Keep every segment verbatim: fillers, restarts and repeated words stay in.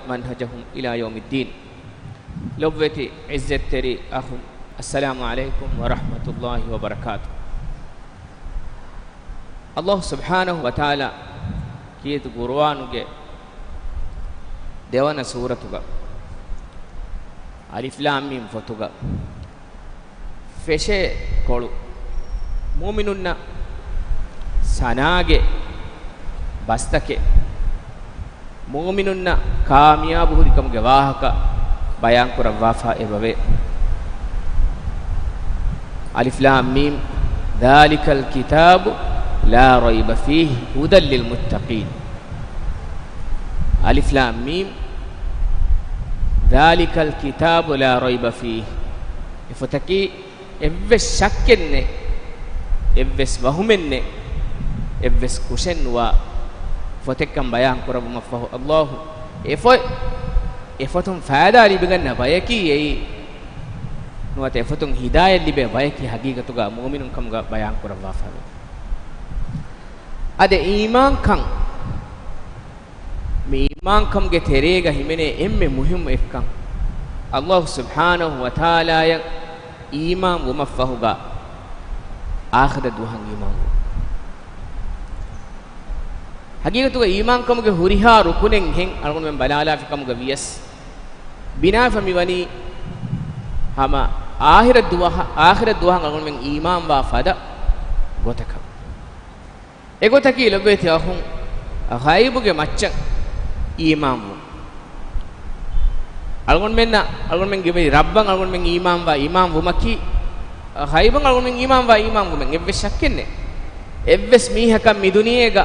منهجهم إلى يوم الدين. ލޮބުވެތި ޢިއްޒަތްތެރި އަޚުން، السلام عليكم ورحمة الله وبركاته. ﷲ ސުބްޙާނަހު ވަތަޢާލާ ކީރިތި ޤުރުއާނުގެ ދެވަނަ ސޫރަތުގަ، އަލިފް ލާމް މީމް ފޮތުގަ، ފެށޭ ކޮޅު، މުއުމިނުންނަށް ސަނާގެ ބަސްތަކެއް، މުއުމިނުންނަށް ކާމިޔާބު ހުރިކަމުގެ ވާހަކަ ބަޔާންކުރައްވާފަ އެބަވޭ. އަލިފް ލާމް މީމް، ذلك الكتاب لا ريب فيه هدى للمتقين. އަލިފް ލާމް މީމް، ذلك الكتاب لا ريب فيه. އެ ފޮތަކީ އެއްވެސް ޝައްކެއް ނެތް، އެއްވެސް ވަހުމެއް ނެތް، އެއްވެސް ކުށެއް ނުވާ ފޮތެއްކަން ބަޔާން ކުރައްވުމަށްފަހު، ﷲ އެ ފޮތް، އެ ފޮތުން ފައިދާ ލިބިގަންނަ ބަޔަކީ އެއީ، ނުވަތަ އެ ފޮތުން ހިދާޔަތް ލިބޭ ބަޔަކީ ހަގީގަތުގަ މުއުމިނުން ކަމުގަ ބަޔާން ކުރައްވާފައެވެ. އާދެ، އީމާންކަން، މި އީމާންކަމުގެ ތެރޭގަ ހިމެނޭ އެންމެ މުހިއްމު އެއްކަން، ﷲ ސުބްޙާނަހު ވަތަޢާލާއަށް އީމާން ވުމަށްފަހުގަ، އާޚިރަތް ދުވަހަށް އީމާން ވުން. ހަގީގަތުގަ އީމާންކަމުގެ ހުރިހާ ރުކުނެއްހެން އަޅުގަނޑުމެން ބަލާލާފިކަމުގަ ވިޔަސް، ބިނާވެފަ މިވަނީ ހަމަ އާޚިރަތް ދުވަހަށް، އާޚިރަތް ދުވަހަށް އަޅުގަނޑުމެން އީމާންވާ ފަދަ ގޮތަކަށް. އެގޮތަކީ ލޮބުވެތި އަޚުން، ޣައިބުގެ މައްޗަށް އީމާންވުން. އަޅުގަނޑުމެންނަށް، އަޅުގަނޑުމެންގެ ވެރި ރައްބަށް އަޅުގަނޑުމެން އީމާންވާ، އީމާންވުމަކީ، ޣައިބަށް އަޅުގަނޑުމެން އީމާންވާ، އީމާންވުމެއް އެއްވެސް ޝައްކެއް ނެތް. އެއްވެސް މީހަކަށް މި ދުނިޔޭގަ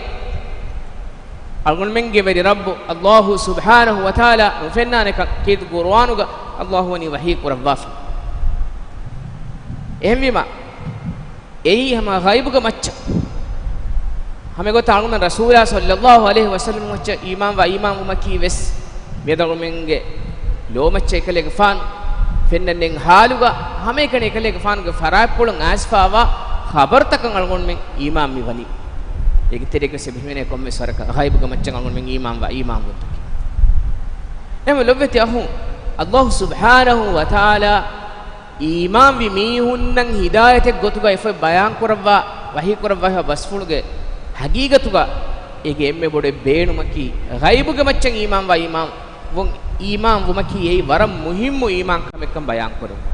އަޅުގަނޑުމެންގެ ވެރި ރައްބު ﷲ ސުބްޙާނަހު ވަތަޢާލާ ނުފެންނާނެކަން ކީރިތި ޤުރުއާނުގަ ﷲ ވަނީ ވަޙީ ކުރައްވާފަ. އެހެންވީމަ، އެއީ ހަމަ ޣައިބުގެ މައްޗަށް. ހަމަ އެގޮތަށް އަޅުގަނޑު ރަސޫލާ ޞައްލައްލާހު ޢަލައިހި ވަސައްލަމަ މައްޗަށް އީމާންވާ، އީމާންވުމަކީ ވެސް މިއަދު އަޅުގަނޑުމެންގެ ލޯމައްޗަށް އެކަލޭގެފާނު ފެންނަންނެން ހާލުގަ ހަމައެކަނި އެކަލޭގެފާނުގެ ފަރާތްޕުޅުން އައިސްފާވާ ޚަބަރުތަކަށް އަޅުގަނޑުމެން އީމާން މިވަނީ. އޭގެ ތެރޭގަ ސެބިހިމެނޭ ކޮންމެސް ވަރަކަށް ޣައިބުގެ މައްޗަށް އަޅުގަނޑުމެން އީމާންވާ، އީމާންވުންތަކެއް. އެހެންވެ ލޮބުވެތި އަޚުން، ﷲ ސުބްޙާނަހު ވަތަޢާލާ އީމާންވި މީހުންނަށް ހިދާޔަތެއް ގޮތުގައި އެފޮތް ބަޔާންކުރައްވާ، ވަޙީކުރައްވާފަ ބަސްފުޅުގެ ހަގީގަތުގަ އޭގެ އެންމެ ބޮޑު ބޭނުމަކީ، ޣައިބުގެ މައްޗަށް އީމާންވާ، އީމާން ވުން، އީމާން ވުމަކީ އެއީ ވަރަށް މުހިއްމު އީމާން ކަމެއްކަން ބަޔާންކުރެވުން.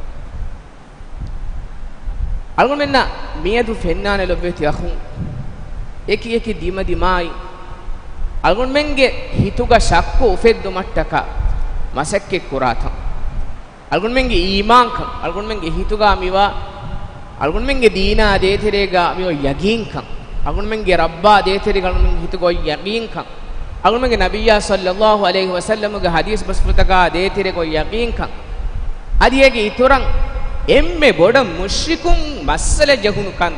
އަޅުގަނޑުމެންނަށް މިއަދު ފެންނާނެ ލޮބުވެތި އަޚުން، އެކި އެކި ދިމަދިމާއި އަޅުގަނޑުމެންގެ ހިތުގަ ޝައްކު އުފެއްދުމަށްޓަކާ މަސައްކަތް ކުރާތަން. އަޅުގަނޑުމެންގެ އީމާންކަން، އަޅުގަނޑުމެންގެ ހިތުގަ މިވާ، އަޅުގަނޑުމެންގެ ދީނާ ދޭތެރޭގަ މިވާ ޔަގީންކަން، އަޅުގަނޑުމެންގެ ރައްބާ ދޭތެރޭގަ އަޅުގަނޑުމެންގެ ހިތުގަ އޮތް ޔަގީންކަން، އަޅުގަނޑުމެންގެ ނަބިއްޔާ ޞައްލައްލާހު ޢަލައިހި ވަސައްލަމުގެ ޙަދީޘް ބަސްފުޅުތަކާ ދޭތެރޭގަ އޮތް ޔަގީންކަން، އަދި އޭގެ އިތުރަށް އެންމެ ބޮޑަށް މުޝްރިކުން މައްސަލަ ޖެހުނުކަން.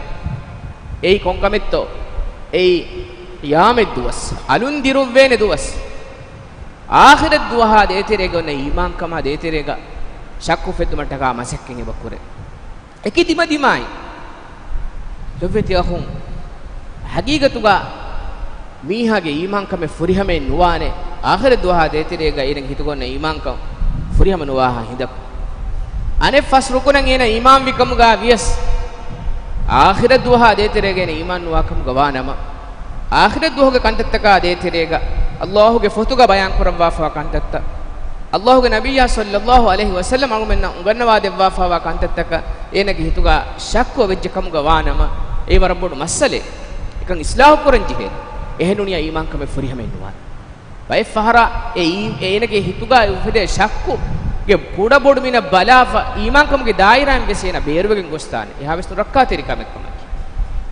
އެއީ ކޮންކަމެއްތޯ؟ އެއީ ޤިޔާމަތް ދުވަސް، އަލުން ދިރުއްވޭނެ ދުވަސް. އާޚިރަތް ދުވަހާ ދޭތެރޭގަ އޮންނަ އީމާންކަމާ ދޭތެރޭގަ ޝައްކު އުފެއްދުމަށްޓަކާ މަސައްކަތް އެބަ ކުރޭ. އެކި ދިމަދިމާއި. ލޮބުވެތި އަޚުން، ޙަޤީޤަތުގަ މީހާގެ އީމާންކަމެއް ފުރިހަމައެއް ނުވާނެ، އާޚިރަތް ދުވަހާ ދޭތެރޭގަ އޭނަގެ ހިތުގަ އޮންނަ އީމާންކަން ފުރިހަމަ ނުވާހާ ހިނދަކު. އަނެއް ފަސް ރުކުނަށް އޭނަ އީމާންވި ކަމުގަ ވިޔަސް، އާޚިރަތް ދުވަހާ ދޭތެރޭގަ އޭނަ އީމާން ނުވާ ކަމުގަ ވާ ނަމަ، އާޚިރަތް ދުވަހުގެ ކަންތައްތަކާ ދޭތެރޭގަ، ﷲ ގެ ފޮތުގަ ބަޔާން ކުރައްވާފަވާ ކަންތައްތައް، ﷲ ގެ ނަބިއްޔާ ޞައްލައްލާހު ޢަލައިހި ވަސައްލަމް އަޅުގަނޑުމެންނަށް އުނގަންނަވާ ދެއްވާފަވާ ކަންތައްތަކަށް އޭނަގެ ހިތުގަ ޝައްކު އޮވެއްޖެ ކަމުގަ ވާ ނަމަ، އެ ވަރަށް ބޮޑު މައްސަލައެއް. އެކަން އިޞްލާޙު ކުރަން ޖެހޭ. އެހެންނޫނީ އީމާންކަމެއް ފުރިހަމައެއް ނުވާނެ. ބައެއް ފަހަރަށް އެ އީ-، އޭނަގެ ހިތުގަ އުފެދޭ ޝައްކުގެ ކުޑަބޮޑުމިނަށް ބަލާފަ، އީމާންކަމުގެ ދާއިރާއިން ވެސް އޭނަ ބޭރުވެގެން ގޮސްދާނެ. އެހާވެސް ނުރައްކާތެރި ކަމެއް ކަމަކީ.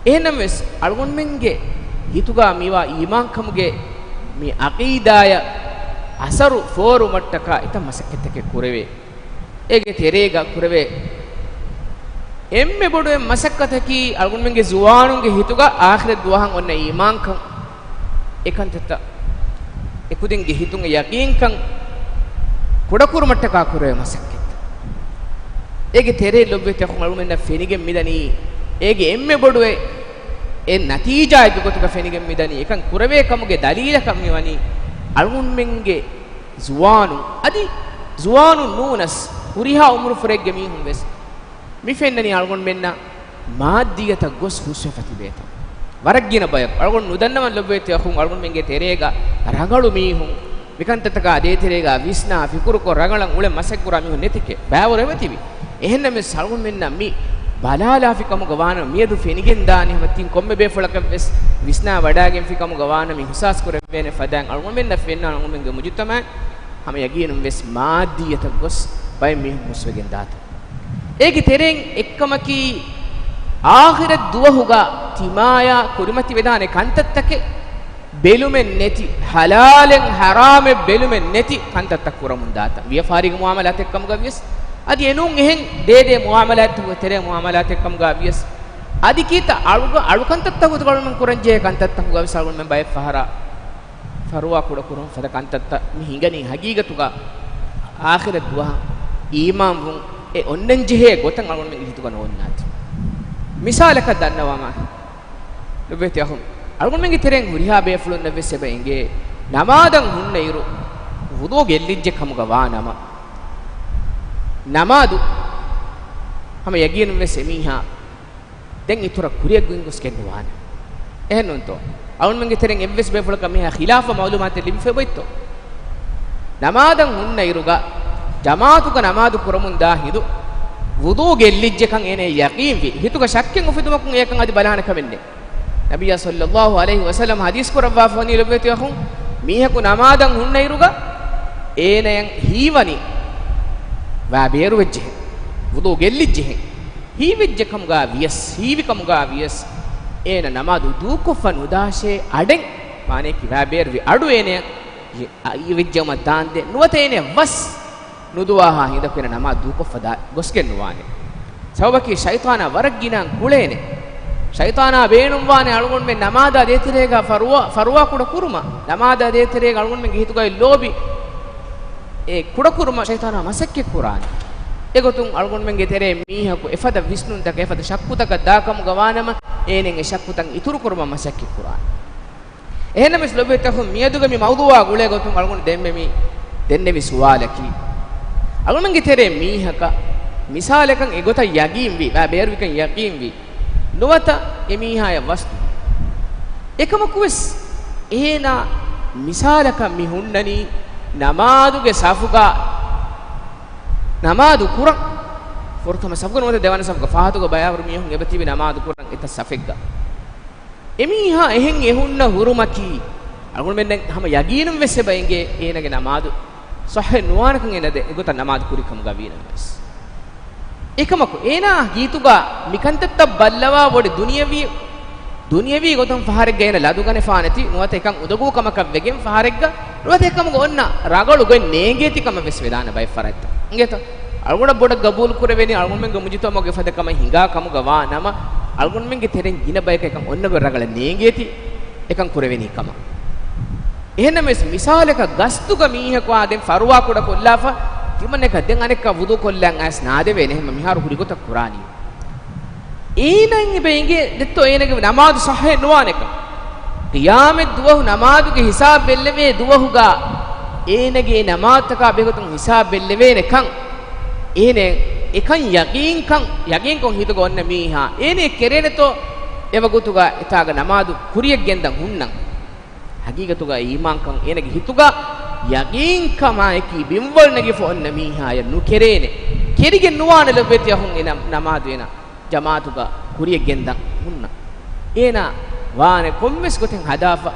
އެހެންނަމަވެސް، އަޅުގަނޑުމެންގެ ހިތުގަ މިވާ އީމާންކަމުގެ މި ޢަޤީދާއަށް އަސަރު ފޯރުމަށްޓަކާ އެތައް މަސައްކަތްތަކެއް ކުރެވޭ. އޭގެ ތެރޭގަ ކުރެވޭ އެންމެ ބޮޑު އެއް މަސައްކަތަކީ، އަޅުގަނޑުމެންގެ ޒުވާނުންގެ ހިތުގަ އާޚިރަތް ދުވަހަށް އޮންނަ އީމާންކަން، އެކަންތައްތައް އެކުދިންގެ ހިތުން ޔަޤީންކަން ކުޑަކުރުމަށްޓަކާ ކުރެވޭ މަސައްކަތް. އޭގެ ތެރޭ ލޮބުވެތި އަޚުން އަޅުގަނޑަށް ފެނިގެން މިދަނީ، އޭގެ އެންމެ ބޮޑު އެއް، އެއް ނަތީޖާއެއްގެ ގޮތުގަ ފެނިގެން މިދަނީ، އެކަން ކުރެވޭ ކަމުގެ ދަލީލަކަށް މިވަނީ، އަޅުގަނޑުމެންގެ ޒުވާނުން، އަދި ޒުވާނުން ނޫނަސް، ހުރިހާ އުމުރުފުރެއްގެ މީހުން ވެސް މި ފެންނަނީ އަޅުގަނޑުމެންނަށް މާއްދިއްޔަތަށް ގޮސް ހުސްވެފަ ތިބޭތަން. ވަރަށް ގިނަ ބަޔަކު އަޅުގަނޑު ނުދަންނަވަން ލޮބުވެތި އަޚުން، އަޅުގަނޑުމެންގެ ތެރޭގަ ރަނގަޅު މީހުން މިކަންތައްތަކާ ދޭތެރޭގަ ވިސްނާ ފިކުރުކޮށް ރަނގަޅަށް އުޅެން މަސައްކަތްކުރާ މީހުން ނެތިކެ ބައިވަރު އެބަތިބި. އެހެންނަމަވެސް އަޅުގަނޑުމެންނަށް މި ބަލާލާފި ކަމުގަ ވާނަމަ، މިއަދު ފެނިގެން ދާނީ ހަމަ ތިން ކޮންމެ ބޭފުޅަކަށް ވެސް ވިސްނާ ވަޑާގެންފި ކަމުގަ ވާނަމަ، މި އިހުސާސް ކުރެވޭނެ ފަދައިން އަޅުގަނޑުމެންނަށް ފެންނާނެ އަޅުގަނޑުމެންގެ މުޖުތަމައިން ހަމަ ޔަގީނުން ވެސް މާއްދިއްޔަތަށް ގޮސް ބައެއް މީހުން ހުސްވެގެން ދާތަން. އޭގެ ތެރެއިން އެއްކަމަކީ، އާޚިރަތް ދުވަހުގަ ތިމާޔާ ކުރިމަތިވެދާނެ ކަންތައްތަކެއް ބެލުމެއް ނެތި، ޙަލާލެއް ޙަރާމެއް ބެލުމެއް ނެތި ކަންތައްތައް ކުރަމުން ދާތަން. ވިޔަފާރީގެ މުއާމަލާތެއް ކަމުގަ ވިޔަސް، އަދި އެނޫން އެހެން ދޭދޭ މުއާމަލާތްތަކުގެ ތެރޭ މުއާމަލާތެއް ކަމުގަ ވިޔަސް، އަދި ކީއްތަ އަޅުގަ-، އަޅުކަންތައްތަކުގަ އަޅުމެން ކުރަންޖެހޭ ކަންތައްތަކުގަ ވެސް އަޅުގަނޑުމެން ބައެއް ފަހަރަށް ފަރުވާ ކުޑަކުރުން ފަދަ ކަންތައްތައް މި ހިނގަނީ ހަގީގަތުގަ އާޚިރަތް ދުވަހަށް އީމާންވުން އެ އޮންނަންޖެހޭ ގޮތަށް އަޅުގަނޑުމެންގެ ހިތުގަ ނޯންނާތީ. މިސާލަކަށް ދަންނަވާމަ، ލޮބުވެތި އަޚުން، އަޅުގަނޑުމެންގެ ތެރެއިން ހުރިހާ ބޭފުޅުންނަށް ވެސް އެބަ އެނގޭ، ނަމާދަށް ހުންނަ އިރު ވުޟޫ ގެއްލިއްޖެ ކަމުގަ ވާ ނަމަ، ނަމާދު ހަމަ ޔަގީނުން ވެސް އެމީހާ ދެން އިތުރަށް ކުރިއަށް ގޮސްގެން ނުވާނެ. އެހެންނޫންތޯ؟ އަޅުގަނޑުމެންގެ ތެރެއިން އެއްވެސް ބޭފުޅަކަށް މިހާ ޚިލާފަށް މަޢުލޫމާތެއް ލިބިފައި އޮތްތޯ؟ ނަމާދަށް ހުންނަ އިރުގަ، ޖަމާޢަތުގަ ނަމާދު ކުރަމުން ދާ ހިނދު، ވުޟޫ ގެއްލިއްޖެކަން އޭނަ ޔަޤީންވި. ހިތުގަ ޝައްކެއް އުފެދުމަކުން އެކަން އަދި ބަލާނެ ކަމެއް ނެތް. ނަބިއްޔާ ޞައްލައްލާހު ޢަލައިހި ވަސައްލަމަ ޙަދީޘް ކުރައްވާފަ ވަނީ ލޮބުވެތި އަޚުން، މީހަކު ނަމާދަށް ހުންނަ އިރުގަ އޭނަޔަށް ހީވަނީ ވައި ބޭރުވެއްޖެހެން، ވުޟޫ ގެއްލިއްޖެހެން. ހީވެއްޖެ ކަމުގަ ވިޔަސް، ހީވި ކަމުގަ ވިޔަސް، އޭނަ ނަމާދު ދޫކޮށްފަ ނުދާށޭ އަޑެއް، މާނަޔަކީ ވައި ބޭރުވި އަޑު އޭނަޔަށް އިވެއްޖައުމަށް ދާންދެ ނުވަތަ އޭނަ ވަސް ނުދުވާހާ ހިނދަކު އޭނަ ނަމާދު ދޫކޮށްފަ ދާ-، ގޮސްގެން ނުވާނެ. ސަބަބަކީ ޝައިޠާނާ ވަރަށް ގިނައިން ކުޅޭނެ. ޝައިޠާނާ ބޭނުންވާނެ އަޅުގަނޑުމެން ނަމާދާ ދޭތެރޭގަ ފަރުވާ، ފަރުވާ ކުޑަ ކުރުމަށް. ނަމާދާ ދޭތެރޭގަ އަޅުގަނޑުމެންގެ ހިތުގައި ލޯބި އެ ކުޑަކުރުމަށް ޝައިޠާނާ މަސައްކަތް ކުރާނެ. އެގޮތުން އަޅުގަނޑުމެންގެ ތެރޭ މީހަކު އެފަދަ ވިސްނުންތަކަށް، އެފަދަ ޝައްކުތަކަށް ދާ ކަމުގަ ވާނަމަ، އޭނައަށް އެ ޝައްކުތައް އިތުރު ކުރުމަށް މަސައްކަތް ކުރާނެ. އެހެންނަމަވެސް ލޮބުވެތި އަޚުން، މިއަދުގެ މި މައުޟޫޢާ ގުޅޭ ގޮތުން އަޅުގަނޑު ދެންމެ މި ދެންނެވި ސުވާލަކީ، އަޅުގަނޑުމެންގެ ތެރޭ މީހަކަށް މިސާލަކަށް އެގޮތަށް ޔަގީންވި، ވައި ބޭރުވިކަން ޔަގީންވި ނުވަތަ އެމީހާޔަށް ވަސް އެކަމަކުވެސް އޭނާ މިސާލަކަށް މި ހުންނަނީ ނަމާދުގެ ސަފުގަ ނަމާދު ކުރަން. ފުރަތަމަ ސަފުގަ ނުވަތަ ދެވަނަ ސަފުގަ ފާހަތުގަ ބަޔާވަރު މީހުން އެބަތިބި ނަމާދު ކުރަން އެތައް ސަފެއްގަ. އެމީހާ އެހެން އެހުންނަ ހުރުމަކީ، އަޅުގަނޑުމެން ދެން ހަމަ ޔަގީނުން ވެސް އެބަ އެނގޭ އޭނަގެ ނަމާދު ޞައްޙަ ނުވާނެކަން އޭނަ ދެ-، އެގޮތަށް ނަމާދު ކުރި ކަމުގަ ވީނަމަވެސް. އެކަމަކު، އޭނާ ގީތުގަ މިކަންތައްތައް ބައްލަވާ ވޮޑި ދުނިޔަވީ، ދުނިޔަވީ ގޮތުން ފަހަރެއްގަ އޭނަ ލަދުގަނެފާނެތީ، ނުވަތަ އެކަން އުނދަގޫ ކަމަކަށް ވެގެން ފަހަރެއްގަ، ނުވަތަ އެކަމުގަ އޮންނަ ރަނގަޅު ގޮތް ނޭނގޭތީ ކަމަށް ވެސް ވެދާނެ ބައެއް ފަރާތްތައް. އިނގޭތަ؟ އަޅުގަނޑަށް ބޮޑަށް ގަބޫލު ކުރެވެނީ، އަޅުގަނޑުމެންގެ މުޖުތަމަޢުގެ ފަދަ ކަމެއް ހިނގާ ކަމުގަ ވާ ނަމަ، އަޅުގަނޑުމެންގެ ތެރެއިން ގިނަ ބަޔަކަށް އެކަން އޮންނަ ގޮތް ރަނގަޅަށް ނޭނގޭތީ އެކަން ކުރެވެނީ ކަމަށް. އެހެންނަމަވެސް، މިސާލަކަށް ގަސްތުގަ މީހަކު އާ ދެން ފަރުވާ ކުޑަ ކޮށްލާފަ، ތިމަންނަކަށް ދެން އަނެއްކާ ވުޟޫ ކޮށްލަން އައިސް ނާދެވޭނެ، އެހެންމަ މިހާރު ހުރި ގޮތަށް ކުރާނީ. އޭނައަށް އެބަ އެނގޭ ދެއްތޯ އޭނަގެ ނަމާދު ޞައްޙަ ނުވާނެކަން. ޤިޔާމަތް ދުވަހު ނަމާދުގެ ހިސާބް ބެއްލެވޭ ދުވަހުގަ އޭނަގެ ނަމާދުތަކާ ބެހޭގޮތުން ހިސާބް ބެއްލެވޭނެކަން. އޭނަ އެކަން ޔަޤީންކަން، ޔަޤީންކޮށް ހިތުގަ އޮންނަ މީހާ އޭނަ ކެރޭނެތޯ އެވަގުތުގަ އެތާގަ ނަމާދު ކުރިޔަށް ގެންދަން ހުންނަން. ހަގީގަތުގަ އީމާންކަން އޭނަގެ ހިތުގަ ޔަޤީންކަމާއެކީ ބިންވަޅު ނެގިފަ އޮންނަ މީހާޔަށް ނުކެރޭނެ. ކެރިގެން ނުވާނެ ލޮބުވެތި އަޚުން އޭނަ ނަމާދު އޭނަ ޖަމާޢަތުގަ ކުރިޔަށް ގެންދަން ހުންނަ. އޭނަ ވާނެ ކޮންމެސް ގޮތެއް ހަދާފަ،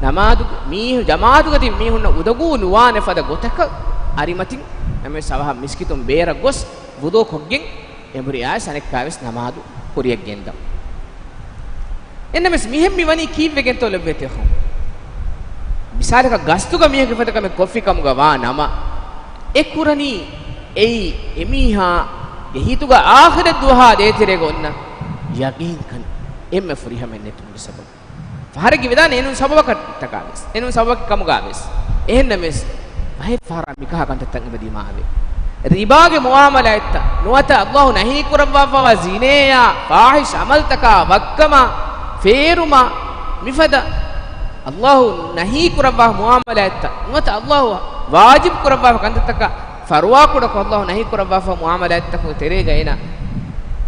ނަމާދު މީހު-، ޖަމާޢަތުގަ ތިބި މީހުންނަށް އުނދަގޫ ނުވާނެ ފަދަ ގޮތަކަށް އަރިމަތިން ނަމަވެސް އަވަހަށް މިސްކިތުން ބޭރަށް ގޮސް ވުޟޫ ކޮށްގެން އެނބުރި އައިސް އަނެއްކާވެސް ނަމާދު ކުރިޔަށް ގެންދަން. އެންނަމެސް މިހެން މި ވަނީ ކީއްވެގެންތޯ ލޮބުވެތި އަޚުން؟ މިސާލަކަށް ގަސްތުގަ މީހަކު އެފަދަ ކަމެއް ކޮށްފި ކަމުގަ ވާ ނަމަ، އެ ކުރަނީ އެއީ އެމީހާގެ ހިތުގަ އާޚިރަތް ދުވަހާ ދޭތެރޭގަ އޮންނަ ޔަޤީންކަން އެންމެ ފުރިހަމައެއް ނެތުމުގެ ސަބަބުން. ފަހަރެއްގެ ވެދާނެ އެނޫން ސަބަބަކަށް ތަކާވެސް، އެނޫން ސަބަބަކީ ކަމުގާވެސް. އެހެންނަމެސް، ބައެއް ފަހަރާ މިކަހަލަ ކަންތައްތައް އެބަ ދިމާވޭ. ރިބާގެ މުއާމަލާތްތައް ނުވަތަ ﷲ ނަހީ ކުރައްވާފައިވާ ޒިނޭއާ، ފާޙިޝް ޢަމަލްތަކާ، ވައްކަމާ، ފޭރުމާ، މިފަދަ ﷲ ނަހީ ކުރައްވާ މުއާމަލާތްތައް ނުވަތަ ﷲ ވާޖިބު ކުރައްވާފަ ކަންތައްތަކަށް ފަރުވާކުޑަކޮށް ﷲ ނަހީ ކުރައްވާފަ މުޢާމަލާތްތަކުގެ ތެރޭގަ އޭނަ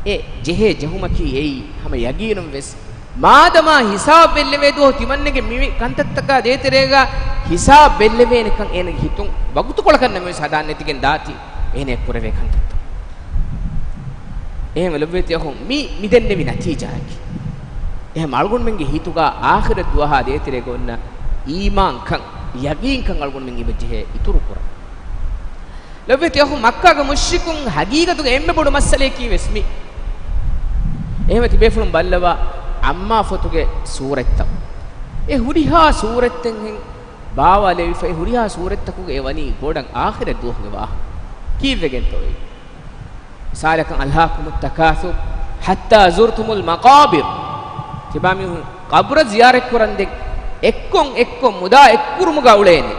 އެ ޖެހޭ ޖެހުމަކީ އެއީ ހަމަ ޔަގީނުން ވެސް. މާދަމާ ހިސާބު ބެއްލެވޭ ދުވަހު ތިމަންނަގެ މި ކަންތައްތަކާ ދޭތެރޭގަ ހިސާބު ބެއްލެވޭނެކަން އޭނަގެ ހިތުން ވަގުތުކޮޅަކަށް ނަމަވެސް ހަދާން ނެތިގެން ދާތީ އޭނަ ކުރެވޭ ކަންތައްތައް. އެހެން ލޮބުވެތި އަޚުން މި، މި ދެންނެވި ނަތީޖާއަކީ. އެހެން އަޅުގަނޑުމެންގެ ހިތުގަ އާޚިރަތް ދުވަހާ ދޭތެރޭގަ އޮންނަ އީމާންކަން، ޔަގީންކަން އަޅުގަނޑުމެން އިބަ ޖެހޭ އިތުރު ކުރަން. ލޮބުވެތި އަޚުން، މައްކާގެ މުޝްރިކުން ހަގީގަތުގަ އެންމެ ބޮޑު މައްސަލަޔަކީ ވެސް މި. އެހެންވެ ތިބޭފުޅުން ބައްލަވާ އައްމާ ފޮތުގެ ސޫރަތްތައް. އެ ހުރިހާ ސޫރަތްތައް ހެން ބާވާލެވިފައި ހުރިހާ ސޫރަތްތަކުގަ އެ ވަނީ ބޮޑަށް އާޚިރަތް ދުވަހުގެ ވާހަކަ. ކީއްވެގެންތޯ އެއީ؟ މިސާލަކަށް، ألهاكم التكاثر حتى زرتم المقابر. ތިބާމީހުން ޤަބުރަށް ޒިޔާރަތްކުރަންދެން އެއްކޮން އެއްކޮން މުދާ އެއްކުރުމުގަ އުޅޭނެ.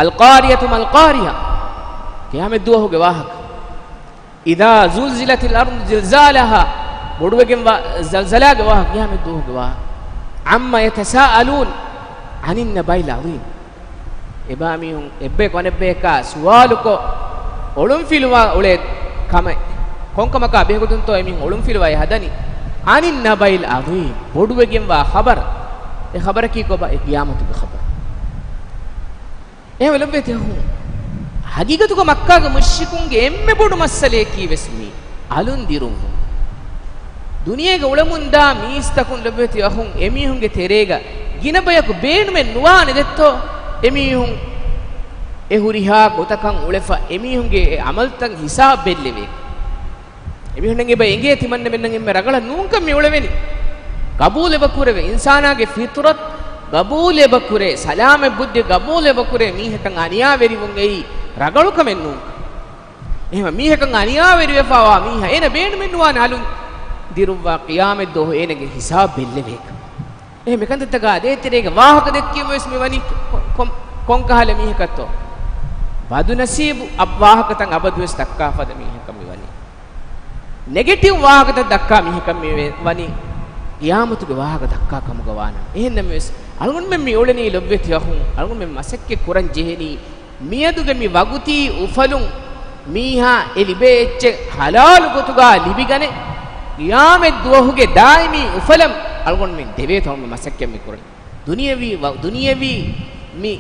القارية ما القارية. ޤިޔާމަތް ދުވަހުގެ ވާހަކަ. إذا زلزلت الأرض زلزالها. ބޮޑުވެގެންވާ ޒަލްޒަލާގެ ވާހަކަ، ޤިޔާމަތް ދުވަހުގެ ވާހަކަ. عما يتساءلون عن النبأ العظيم. އެބާމީހުން އެއްބަޔަކު އަނެއްބަޔަކާ ސުވާލުކޮށް އޮޅުންފިލުވާ އުޅޭ ކަމެއް، ކޮންކަމަކާ ބެހޭގޮތުންތޯ އެމީހުން އޮޅުންފިލުވައި ހަދަނީ؟ عن النبأ العظيم، ބޮޑުވެގެންވާ ޚަބަރު. އެ ޚަބަރަކީ ކޮބާ؟ އެ ޤިޔާމަތުގެ ޚަބަރު. އެހެންވެ ލޮބުވެތި އަޚުން، ހަގީގަތުގަ މައްކާގެ މުޝްރިކުންގެ އެންމެ ބޮޑު މައްސަލަޔަކީ ވެސް މީ އަލުން ދިރުއްވުން. ދުނިޔޭގަ އުޅެމުންދާ މީސްތަކުން ލޮބުވެތި އަޚުން، އެމީހުންގެ ތެރޭގަ ގިނަ ބަޔަކު ބޭނުމެއް ނުވާނެ ދެއްތޯ؟ އެމީހުން އެ ހުރިހާ ގޮތަކަށް އުޅެފަ، އެމީހުންގެ އެ ޢަމަލުތައް ހިސާބު ބެއްލެވޭ. އެމީހުންނަށް އެބަ އެނގޭ ތިމަންނަމެންނަށް އެންމެ ރަގަޅަށް ނޫންކަން މި އުޅެވެނީ. ގަބޫލެބަކުރެވޭ، އިންސާނާގެ ފިޠުރަތު ގަބޫލެބަކުރޭ، ސަލާމަތް ބުއްދި ގަބޫލެބަކުރޭ، މީހަކަށް އަނިޔާވެރިވުން އެއީ ރަގަޅުކަމެއް ނޫން. އެހެންވެ މީހަކަށް އަނިޔާވެރިވެފަވާ މީހާ އޭނަ ބޭނުމެއް ނުވާނެ އަލުން ދިރުއްވާ ޤިޔާމަތްދުވަހު އޭނަގެ ހިސާބު ބެއްލެވޭކަން. އެހެން މިކަންތައްތަކާ ދޭތެރޭގެ ވާހަކަ ދެއްކީމަވެސް މިވަނީ ކޮ-، ކޮން-، ކޮންކަހަލަ މީހަކަށްތޯ؟ ބަދުނަސީބު އަށް ވާހަކަތައް އަބަދުވެސް ދައްކާފަދަ މީހަކަށް މިވަނީ. ނެގެޓިވް ވާހަކަތައް ދައްކާ މީހަކަށް މި ވެ-، ވަނީ ޤިޔާމަތުގެ ވާހަކަ ދައްކާ ކަމުގަ ވާނަމަ. އެހެންނަމަވެސް، އަޅުގަނޑުމެން މި އުޅެނީ ލޮބުވެތި އަޚުން، އަޅުގަނޑުމެން މަސައްކަތް ކުރަން ޖެހެނީ، މިއަދުގެ މި ވަގުތީ އުފަލުން މީހާ އެ ލިބޭ އެއްޗެއް ޙަލާލު ގޮތުގަ ލިބިގަނެ، ޤިޔާމަތް ދުވަހުގެ ދާއިމީ އުފަލަށް އަޅުގަނޑުމެން ދެވޭތޯ މި މަސައްކަތް މި ކުރަނީ. ދުނިޔެވީ ވަ-، ދުނިޔެވީ މި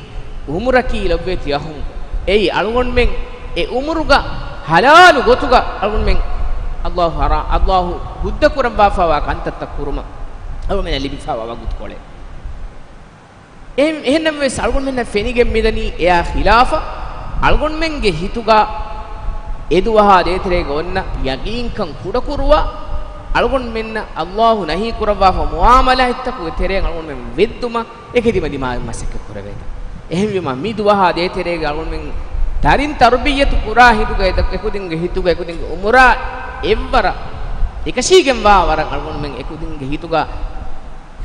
އުމުރަކީ ލޮބުވެތި އަޚުން، އެއީ އަޅުގަނޑުމެން އެ އުމުރުގަ ޙަލާލު ގޮތުގަ އަޅުގަނޑުމެން ﷲ ޙަރާ-، ﷲ ހުއްދަ ކުރައްވާފައިވާ ކަންތައްތައް ކުރުމަށް އަޅުގަނޑުމެންނަށް ލިބިފައިވާ ވަގުތުކޮޅެއް. އެހެން-، އެހެންނަމަވެސް އަޅުގަނޑުމެންނަށް ފެނިގެން މިދަނީ އެއާ ޚިލާފަށް އަޅުގަނޑުމެންގެ ހިތުގަ އެ ދުވަހާ ދޭތެރޭގަ އޮންނަ ޔަގީންކަން ކުޑަކުރުވާ، އަޅުގަނޑުމެންނަށް ﷲ ނަހީ ކުރައްވާފަ މުޢާމަލާތްތަކުގެ ތެރެއިން އަޅުގަނޑުމެން ވެއްދުމަށް އެކަދިމަ ދިމާވެ މަސައްކަތް ކުރެވޭތަ؟ އެހެންވީމަ، މި ދުވަހާ ދޭތެރޭގަ އަޅުގަނޑުމެން ދަރިން ތަރުބިއްޔަތު ކުރާ ހިނދުގަ އެ-، އެކުދިންގެ ހިތުގަ އެކުދިންގެ އުމުރާ އެއްވަރަށް އެކަށީގެންވާ ވަރަށް އަޅުގަނޑުމެން އެކުދިންގެ ހިތުގަ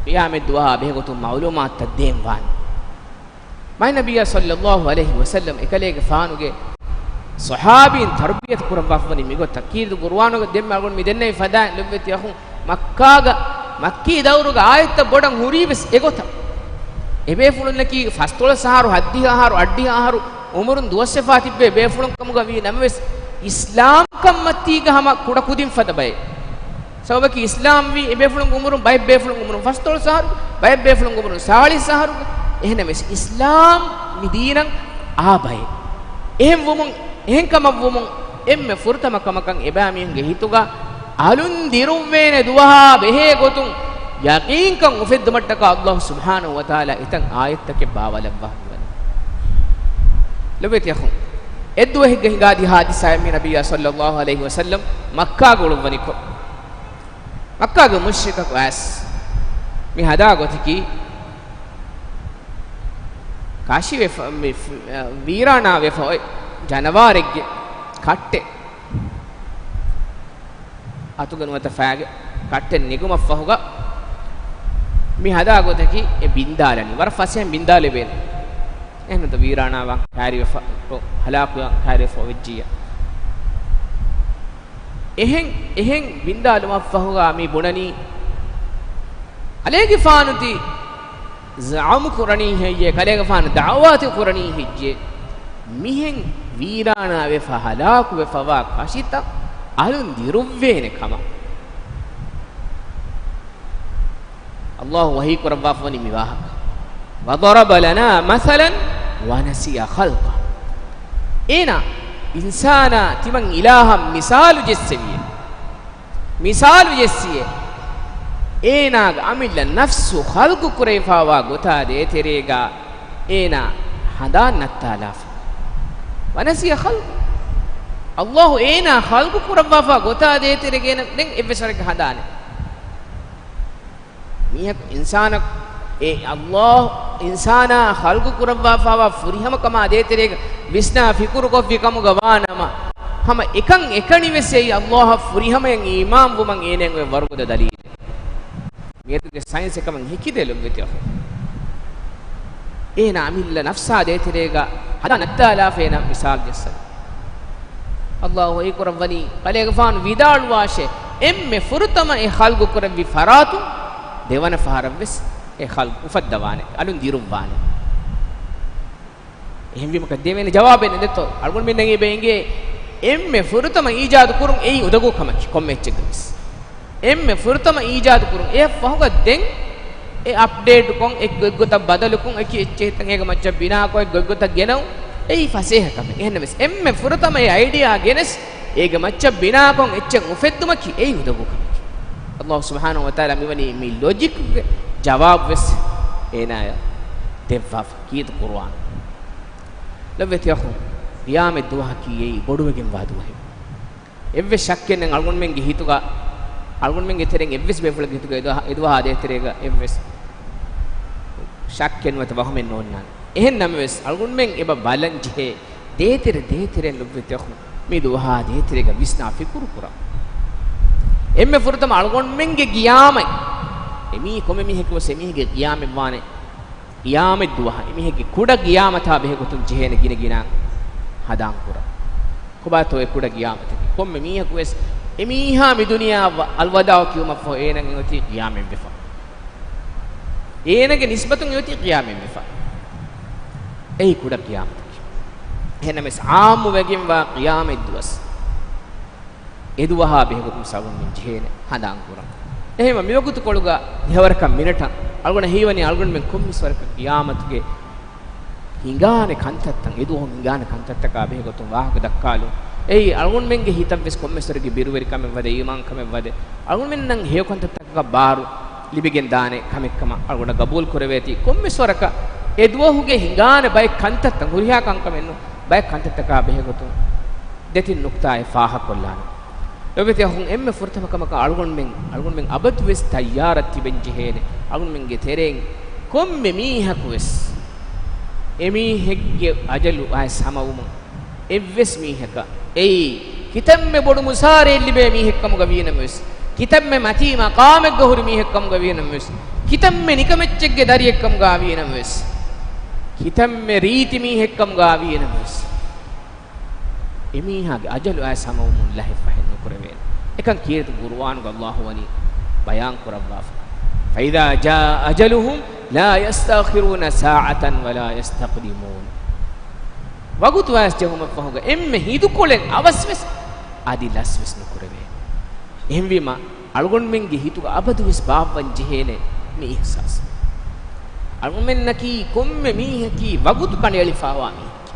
ޤިޔާމަތް ދުވަހާ ބެހޭގޮތުން މަޢުލޫމާތުތައް ދޭން ވާނެ. މާތް ނަބިއްޔާ ޞައްލައްލާހު ޢަލައިހި ވަސައްލަމް އެކަލޭގެފާނުގެ ޞަޙާބީން ތަރުބިޔަތު ކުރައްވާފަވަނީ މިގޮތަށް. ކީރިތި ޤުރުއާނުގަ ދެންމެ އަޅުގަނޑު މި ދެންނެވި ފަދައިން ލޮބުވެތި އަޚުން، މައްކާގަ، މައްކީ ދައުރުގަ އާޔަތްތައް ބޮޑަށް ހުރީވެސް އެގޮތަށް. އެބޭފުޅުންނަކީ ފަސްދޮޅަސް އަހަރު، ހަތްދިހަ އަހަރު، އަށްޑިހަ އަހަރު އުމުރުން ދުވަސްވެފާ ތިއްބެވި ބޭފުޅުން ކަމުގަ ވީ ނަމަވެސް، އިސްލާމްކަން މަތީގަ ހަމަ ކުޑަކުދިން ފަދަ ބައެއް. ސަބަބަކީ އިސްލާމްވީ އެބޭފުޅުންގެ އުމުރުން، ބައެއް ބޭފުޅުންގެ އުމުރުން ފަސްދޮޅަސް އަހަރު، ބައެއް ބޭފުޅުންގެ އުމުރުން ސާޅީސް އަހަރު. އެހެންނަމަވެސް، އިސްލާމް މި ދީނަށް އާ ބައެއް. އެހެން ވުމުން، އެހެން ކަމަށް ވުމުން، އެންމެ ފުރަތަމަ ކަމަކަށް އެބައިމީހުންގެ ހިތުގަ އަލުން ދިރުއްވޭނެ ދުވަހާ ބެހޭ ގޮތުން ޔަޤީންކަން އުފެއްދުމަށްޓަކާ ﷲ ސުބްޙާނަހު ވަތަޢާލާ އެތަން އާޔަތްތަކެއް ބާވާލައްވާ ހުރިވަނީ. ލޮބުވެތި އަޚުން، އެއްދުވަހެއްގަ ހިނގާދިޔަ ހާދިސާއެއް މި ނަބިއްޔާ ޞައްލައްލާހު ޢަލައިހި ވަސައްލަމް މައްކާގަ އުޅުއްވަނިކޮށް، މައްކާގެ މުޝްރިކަކު އައިސް މި ހަދާ ގޮތަކީ، ކާށިވެފަ-، މި ފް-، ވީރާނާވެފަ އޮތް ޖަނަވާރެއްގެ ކައްޓެއް، އަތުގަ ނުވަތަ ފައިގެ ކައްޓެއް ނެގުމަށްފަހުގަ މި ހަދާ ގޮތަކީ އެ ބިންދާލަނީ. ވަރަށް ފަސޭހައިން ބިންދާލެވޭނެ. އެހެންނުތަ ވީރާނާވާން ކައިރިވެފަ، ހަލާކުވާން ކައިރިވެފަ ވެއްޖިއްޔާ. އެހެން، އެހެން ބިންދާލުމަށްފަހުގަ މި ބުނަނީ، އަލޭގެފާނު ތި ޒަޢުމު ކުރަނީ ހެއްޔޭ؟ ކަލޭގެފާނު ދަޢުވާތި ކުރަނީ ހެއްޔޭ؟ މިހެން ވީރާނާވެފަ ހަލާކުވެފަވާ ކަށިތައް އަލުން ދިރުއްވޭނެ ކަމަށް. ﷲ ވަޙީ ކުރައްވާފަވަނީ މި ވާހަކަ. وَضَرَبَ لَنَا مَثَلًا وَنَسِيَ خَلْقَهُ. އޭނާ އިންސާނާ ތިމަން އިލާހަށް މިސާލު ޖެއްސެވިއޭ. މިސާލު ޖެއްސިއޭ. އޭނާގެ އަމިއްލަ ނަފްސު ޚަލްޤު ކުރެވިފަވާ ގޮތާ ދޭތެރޭގަ އޭނާ ހަނދާން ނައްތާލާފަ. وَنَسِيَ خَلْقَهُ. ﷲ އޭނާ ޚަލްޤު ކުރައްވާފަ ގޮތާ ދޭތެރޭގަ އޭނަ ދެން އެއްވެސް ވަރެއްގެ ހަނދާނެއް. މީހަކު އިންސާނަކު، އެ ﷲ އިންސާނާ ޚަލްޤު ކުރައްވާފަވާ ފުރިހަމަކަމާ ދޭތެރޭގަ ވިސްނާ ފިކުރުކޮށްފި ކަމުގަ ވާނަމަ، ހަމަ އެކަން އެކަނިވެސް އެއީ ﷲއަށް ފުރިހަމަޔަށް އީމާންވުމަށް އޭނައަށް އޮތް ވަރުގަދަ ދަލީލެއް. މިއަދުގެ ސައިންސް އެކަމަށް ހެކިދޭ ލޮބުވެތި އަޚުން. އޭނާ އަމިއްލަ ނަފްސާ ދޭތެރޭގަ ހަނދާން ނައްތާލާފަ އޭނާ މިސާލު ޖެއްސަން. ﷲ ވަޙީ ކުރައްވަނީ، ކަލޭގެފާނު ވިދާޅުވާށޭ، އެންމެ ފުރަތަމަ އެ ޚަލްޤު ކުރެއްވި ފަރާތުން ދެވަނަ ފަހަރަށްވެސް އެ ޚަލްޤު އުފައްދަވާނެ، އަލުން ދިރުއްވާނެ. އެހެންވީމަ ދެވޭނެ ޖަވާބެއް ނެތޯ؟ އަޅުގަނޑުމެންނަށް އެބަ އެނގޭ އެންމެ ފުރަތަމަ އީޖާދު ކުރުން އެއީ އުނދަގޫ ކަމަކީ ކޮންމެ އެއްޗެއްގަވެސް. އެންމެ ފުރަތަމަ އީޖާދު ކުރުން އެއަށް ފަހުގަ ދެން އެ އަޕްޑޭޓް ކޮން، އެ ގޮތްގޮތަށް ބަދަލުކޮން، އެކި އެއްޗެހިތައް އޭގެ މައްޗަށް ބިނާކޮށް، އެ ގޮތްގޮތަށް ގެނައުން، އެއީ ފަސޭހަ ކަމެއް. އެހެންނަމަވެސް އެންމެ ފުރަތަމަ އެ އައިޑިއާ ގެނެސް އޭގެ މައްޗަށް ބިނާކޮށް އެއްޗެއް އުފެއްދުމަކީ އެއީ އުނދަގޫ ކަމަކީ. ﷲ ސުބްޙާނަހޫ ވަތަޢާލާ މިވަނީ މި ލޮޖިކްގެ ޖަވާބުވެސް އޭނާޔަށް ދެއްވާފަ. ކީރިތި ޤުރުއާނު. ލޮބުވެތި އަޚުން، ޤިޔާމަތް ދުވަހަކީ އެއީ ބޮޑުވެގެންވާ ދުވަހެއް. އެއްވެސް ޝައްކެއް ނެތް އަޅުގަނޑުމެންގެ ހިތުގަ، އަޅުގަނޑުމެންގެ ތެރެއިން އެއްވެސް ބޭފުޅެއްގެ ހިތުގަ އެދުވަހާ، އެދުވަހާ ދޭތެރޭގަ އެއްވެސް ޝައްކެއް ނުވަތަ ވަހުމެއް ނޯންނާނެ. އެހެން ނަމަވެސް، އަޅުގަނޑުމެން އެބަ ބަލަން ޖެހޭ ދޭތެރެ ދޭތެރެއިން ލޮބުވެތި އަޚުން، މި ދުވަހާ ދޭތެރޭގަ ވިސްނާ ފިކުރު ކުރަން. އެންމެ ފުރަތަމަ އަޅުގަނޑުމެންގެ ޤިޔާމަތް، އެމީ ކޮންމެ މީހަކުވެސް އެމީހެއްގެ ޤިޔާމަތް ވާނެ. ޤިޔާމަތް ދުވަހަށް އެމީހެއްގެ ކުޑަ ޤިޔާމަތާ ބެހޭގޮތުން ޖެހޭނެ ގިނަ ގިނައިން ހަނދާން ކުރަން. ކޮބާތޯ އެ ކުޑަ ޤިޔާމަތަކީ؟ ކޮންމެ މީހަކުވެސް އެމީހާ މި ދުނިޔެއަށް އަލްވަދާޢު ކިޔުމަށްފަހު އޭނަގެ އޮތީ ޤިޔާމަތްވެފަ. އޭނަގެ ނިސްބަތުން އެއޮތީ ޤިޔާމަތްވެފަ. އެއީ ކުޑަ ޤިޔާމަތަކީ. އެހެންނަމަވެސް ޢާއްމުވެގެންވާ ޤިޔާމަތް ދުވަސް އެދުވަހާ ބެހޭގޮތުން އަޅުގަނޑުމެން ޖެހޭނެ ހަނދާން ކުރަން. އެހެންވީމަ މިވަގުތުކޮޅުގަ ދެހަވަރަކަށް މިނެޓަށް އަޅުގަނޑަށް ހީވަނީ އަޅުގަނޑުމެން ކޮންމެސް ވަރަކަށް ޤިޔާމަތުގެ ހިނގާނެ ކަންތައްތައް، އެދުވަހު ހިނގާނެ ކަންތައްތަކާ ބެހޭގޮތުން ވާހަކަ ދައްކާލުން. އެއީ އަޅުގަނޑުމެންގެ ހިތަށްވެސް ކޮންމެސް ވަރެއްގެ ބިރުވެރިކަމެއްވަދެ، އީމާންކަމެއްވަދެ، އަޅުގަނޑުމެންނަށް ހެޔޮ ކަންތައްތަކަށް ބާރު ލިބިގެން ދާނެ ކަމެއްކަމަށް އަޅުގަނޑަށް ގަބޫލު ކުރެވޭތީ، ކޮންމެސް ވަރަކަށް އެދުވަހުގެ ހިނގާނެ ބައެއް ކަންތައްތައް، ހުރިހާ ކަންކަމެއް ނޫން، ބައެއް ކަންތައްތަކާ ބެހޭގޮތުން ދެތިން ނުކްތާއެއް ފާހަގަކޮށްލާނަން. ލޮބުވެތި އަޚުން، އެންމެ ފުރަތަމަ ކަމަކަށް އަޅުގަނޑުމެން، އަޅުގަނޑުމެން އަބަދުވެސް ތައްޔާރަށް ތިބެން ޖެހޭނެ. އަޅުގަނޑުމެންގެ ތެރެއިން ކޮންމެ މީހަކުވެސް އެމީހެއްގެ އަޖަލު އައިސް ހަމަވުމުން އެއްވެސް މީހަކަށް އެއީ ކިތަންމެ ބޮޑު މުސާރައެއް ލިބޭ މީހެއްކަމުގަ ވީނަމަވެސް، ކިތަންމެ މަތީ މަޤާމެއްގަ ހުރި މީހެއްކަމުގަ ވީނަމަވެސް، ކިތަންމެ ނިކަމެއްޗެއްގެ ދަރިއެއްކަމުގަ ވީނަމަވެސް، ކިތަންމެ ރީތި މީހެއްކަމުގަ ވީނަމަވެސް، އެމީހާގެ އަޖަލު އައިސް ހަމަވުމުން ލަހެއް ފަހެއް ނުކުރެވޭނެ. އެކަން ކީރިތި ޤުރުއާނުގަ ﷲ ވަނީ ބަޔާން ކުރައްވާފަ. فَإِذَا جَاءَ أَجَلُهُمْ لَا يَسْتَأْخِرُونَ سَاعَةً وَلَا يَسْتَقْدِمُونَ. ވަގުތު އައިސް ޖެހުމަށްފަހުގަ އެންމެ ހިނދުކޮޅެއް އަވަސްވެސް އަދި ލަސްވެސް ނުކުރެވޭނެ. އެހެންވީމަ، އަޅުގަނޑުމެންގެ ހިތުގަ އަބަދުވެސް ބާއްވަން ޖެހޭނެ މި އިޙްސާސް. އަޅުގަނޑުމެންނަކީ ކޮންމެ މީހަކީ ވަގުތު ކަނޑައެޅިފަވާ މީހެކޭ.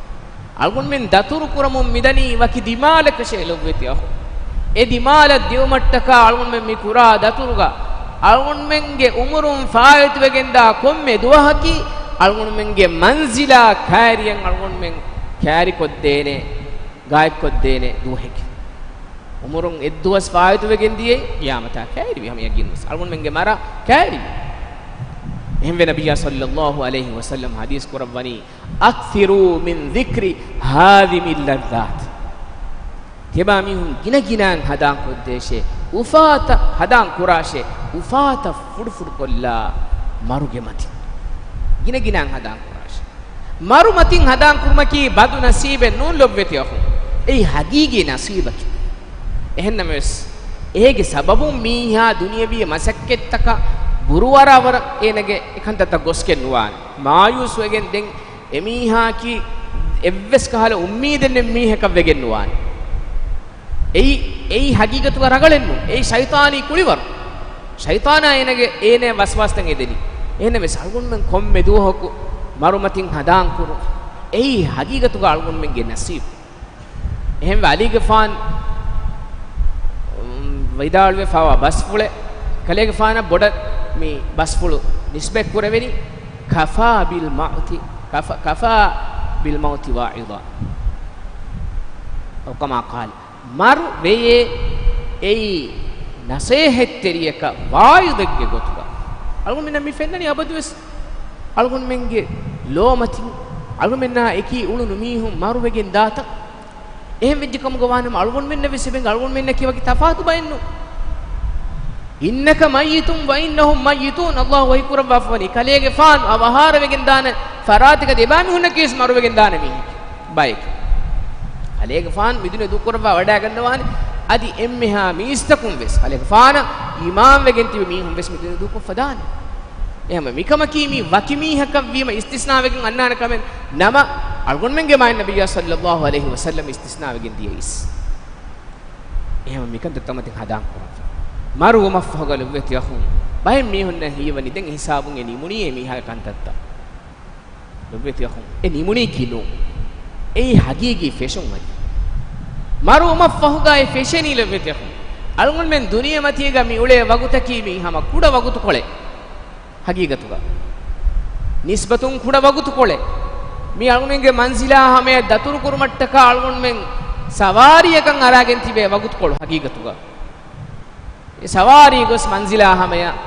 އަޅުގަނޑުމެން ދަތުރު ކުރަމުން މިދަނީ ވަކި ދިމާލަކަށޭ ލޮބުވެތި އަޚުން. އެ ދިމާލަށް ދިއުމަށްޓަކާ އަޅުގަނޑުމެން މި ކުރާ ދަތުރުގަ އަޅުގަނޑުމެންގެ އުމުރުން ފާއިތުވެގެންދާ ކޮންމެ ދުވަހަކީ އަޅުގަނޑުމެންގެ މަންޒިލާ ކައިރިއަށް އަޅުގަނޑުމެން ކައިރިކޮށްދޭނެ، ގާތްކޮށްދޭނެ ދުވަހެކޭ. އުމުރުން އެއްދުވަސް ފާއިތުވެގެން ދިޔައީ ޤިޔާމަތާ ކައިރިވި، ހަމަ ޔަގީންވެސް އަޅުގަނޑުމެންގެ މަރާ ކައިރިވި. އެހެންވެ، ނަބިއްޔާ ޞައްލައްލާހު ޢަލައިހި ވަސައްލަމަ ޙަދީޘް ކުރައްވަނީ، أَكْثِرُوا مِنْ ذِكْرِ هَاذِمِ اللَّذَّاتِ. ތިޔަބާ މީހުން ގިނަ ގިނައިން ހަނދާން ކޮށްދޭށޭ، އުފާތައް ހަނދާން ކުރާށޭ، އުފާތައް ފުޑުފުޑުކޮށްލާ މަރުގެ މަތިން. ގިނަ ގިނައިން ހަނދާން ކުރާށޭ. މަރު މަތިން ހަނދާން ކުރުމަކީ ބަދު ނަސީބެއް ނޫން ލޮބުވެތި އަޚުން. އެއީ ޙަޤީޤީ ނަސީބަކީ. އެހެންނަމަވެސް، އޭގެ ސަބަބުން މީހާ ދުނިޔަވީ މަސައްކަތްތަކަށް ބުރުއަރާވަރަށް އޭނަގެ އެކަންތައްތައް ގޮސްގެން ނުވާނެ. މާޔޫސްވެގެން ދެން އެމީހާއަކީ އެއްވެސް ކަހަލަ އުއްމީދެއް ނެތް މީހަކަށް ވެގެން ނުވާނެ. އެއީ، އެއީ ހަގީގަތުގަ ރަގަޅެއްނޫން. އެއީ ޝައިޠާނީ ކުޅިވަރު. ޝައިޠާނާ އޭނަގެ، އޭނަ ވަސްވާސްތައް އެދެނީ. އެހެންނަމަވެސް އަޅުގަނޑުމެން ކޮންމެ ދުވަހަކު މަރުމަތިން ހަނދާންކުރުން. އެއީ ހަގީގަތުގަ އަޅުގަނޑުމެންގެ ނަސީބު. އެހެންވެ އަލީގެފާން، އުން، ވިދާޅުވެފައިވާ ބަސްފުޅެއް، ކަލޭގެފާނަށް ބޮޑަށް މި ބަސްފުޅު ނިސްބަތް ކުރެވެނީ، "كفى بالموت، كفى، كفى بالموت واعظا." أو كما قال. މަރު ވެޔޭ އެއީ ނަސޭހަތްތެރިޔަކަށް ވާޢިޡެއްގެ ގޮތުގަ. އަޅުގަނޑުމެންނަށް މި ފެންނަނީ އަބަދުވެސް އަޅުގަނޑުމެންގެ ލޯމަތިން، އަޅުގަނޑުމެންނާ އެކީ އުޅުނު މީހުން މަރުވެގެން ދާތަން. އެހެން ވެއްޖެ ކަމުގަ ވާނަމަ އަޅުގަނޑުމެންނަށް ވެސް އެބައިން އަޅުގަނޑުމެންނަކީ ވަކި ތަފާތު ބައެއްނު. إنك ميت وإنهم ميتون. ﷲ ވަޙީ ކުރައްވާފަވަނީ ކަލޭގެފާނު އަވަހާރަވެގެން ދާނެ ފަރާތަކަށް އެބައިމީހުންނަކީވެސް މަރުވެގެން ދާނެ މީހެކޭ. ބައެކޭ. ކަލޭގެފާނު މިދުނިޔެ ދޫކުރައްވާ ވަޑައިގަންނަވާނެ. އަދި އެންމެހާ މީސްތަކުން ވެސް، ކަލޭގެފާނަށް އީމާންވެގެން ތިބި މީހުން ވެސް މިދުނިޔެ ދޫކޮށްފަ ދާނެ. އެހެންވެ، މިކަމަކީ މީ ވަކި މީހަކަށް ވީމަ އިސްތިސްނާވެގެން އަންނާނެ ކަމެއް ނަމަ، އަޅުގަނޑުމެންގެ މާތް ނަބިއްޔާ ޞައްލައްލާހު ޢަލައިހި ވަސައްލަމް އިސްތިސްނާވެގެން ދިޔައީސް. އެހެންވެ، މިކަންތައްތައް މަތިން ހަނދާން ކުރަން. މަރުވުމަށްފަހުގަ ލޮބުވެތި އަޚުން، ބައެއް މީހުންނަށް ހީވަނީ ދެން އެ ހިސާބުން އެ ނިމުނީ އެ މީހާގެ ކަންތައްތައް. ލޮބުވެތި އަޚުން، އެ ނިމުނީކީ ނޫން. އެއީ ހަގީގީ ފެށުން އަދި. މަރުވުމަށްފަހުގަ އެ ފެށެނީ ލޮބުވެތި އަޚުން. އަޅުގަނޑުމެން ދުނިޔެމަތީގަ މި އުޅޭ ވަގުތަކީ މީ ހަމަ ކުޑަ ވަގުތުކޮޅެއް. ހަގީގަތުގަ ނިސްބަތުން ކުޑަ ވަގުތުކޮޅެއް. މީ އަޅުގަނޑުމެންގެ މަންޒިލާ ހަމަޔަށް ދަތުރުކުރުމަށްޓަކާ އަޅުގަނޑުމެން ސަވާރީއަކަށް އަރާގެން ތިބޭ ވަގުތުކޮޅު ހަގީގަތުގަ. އެ ސަވާރީ ގޮސް މަންޒިލާ ހަމަޔަށް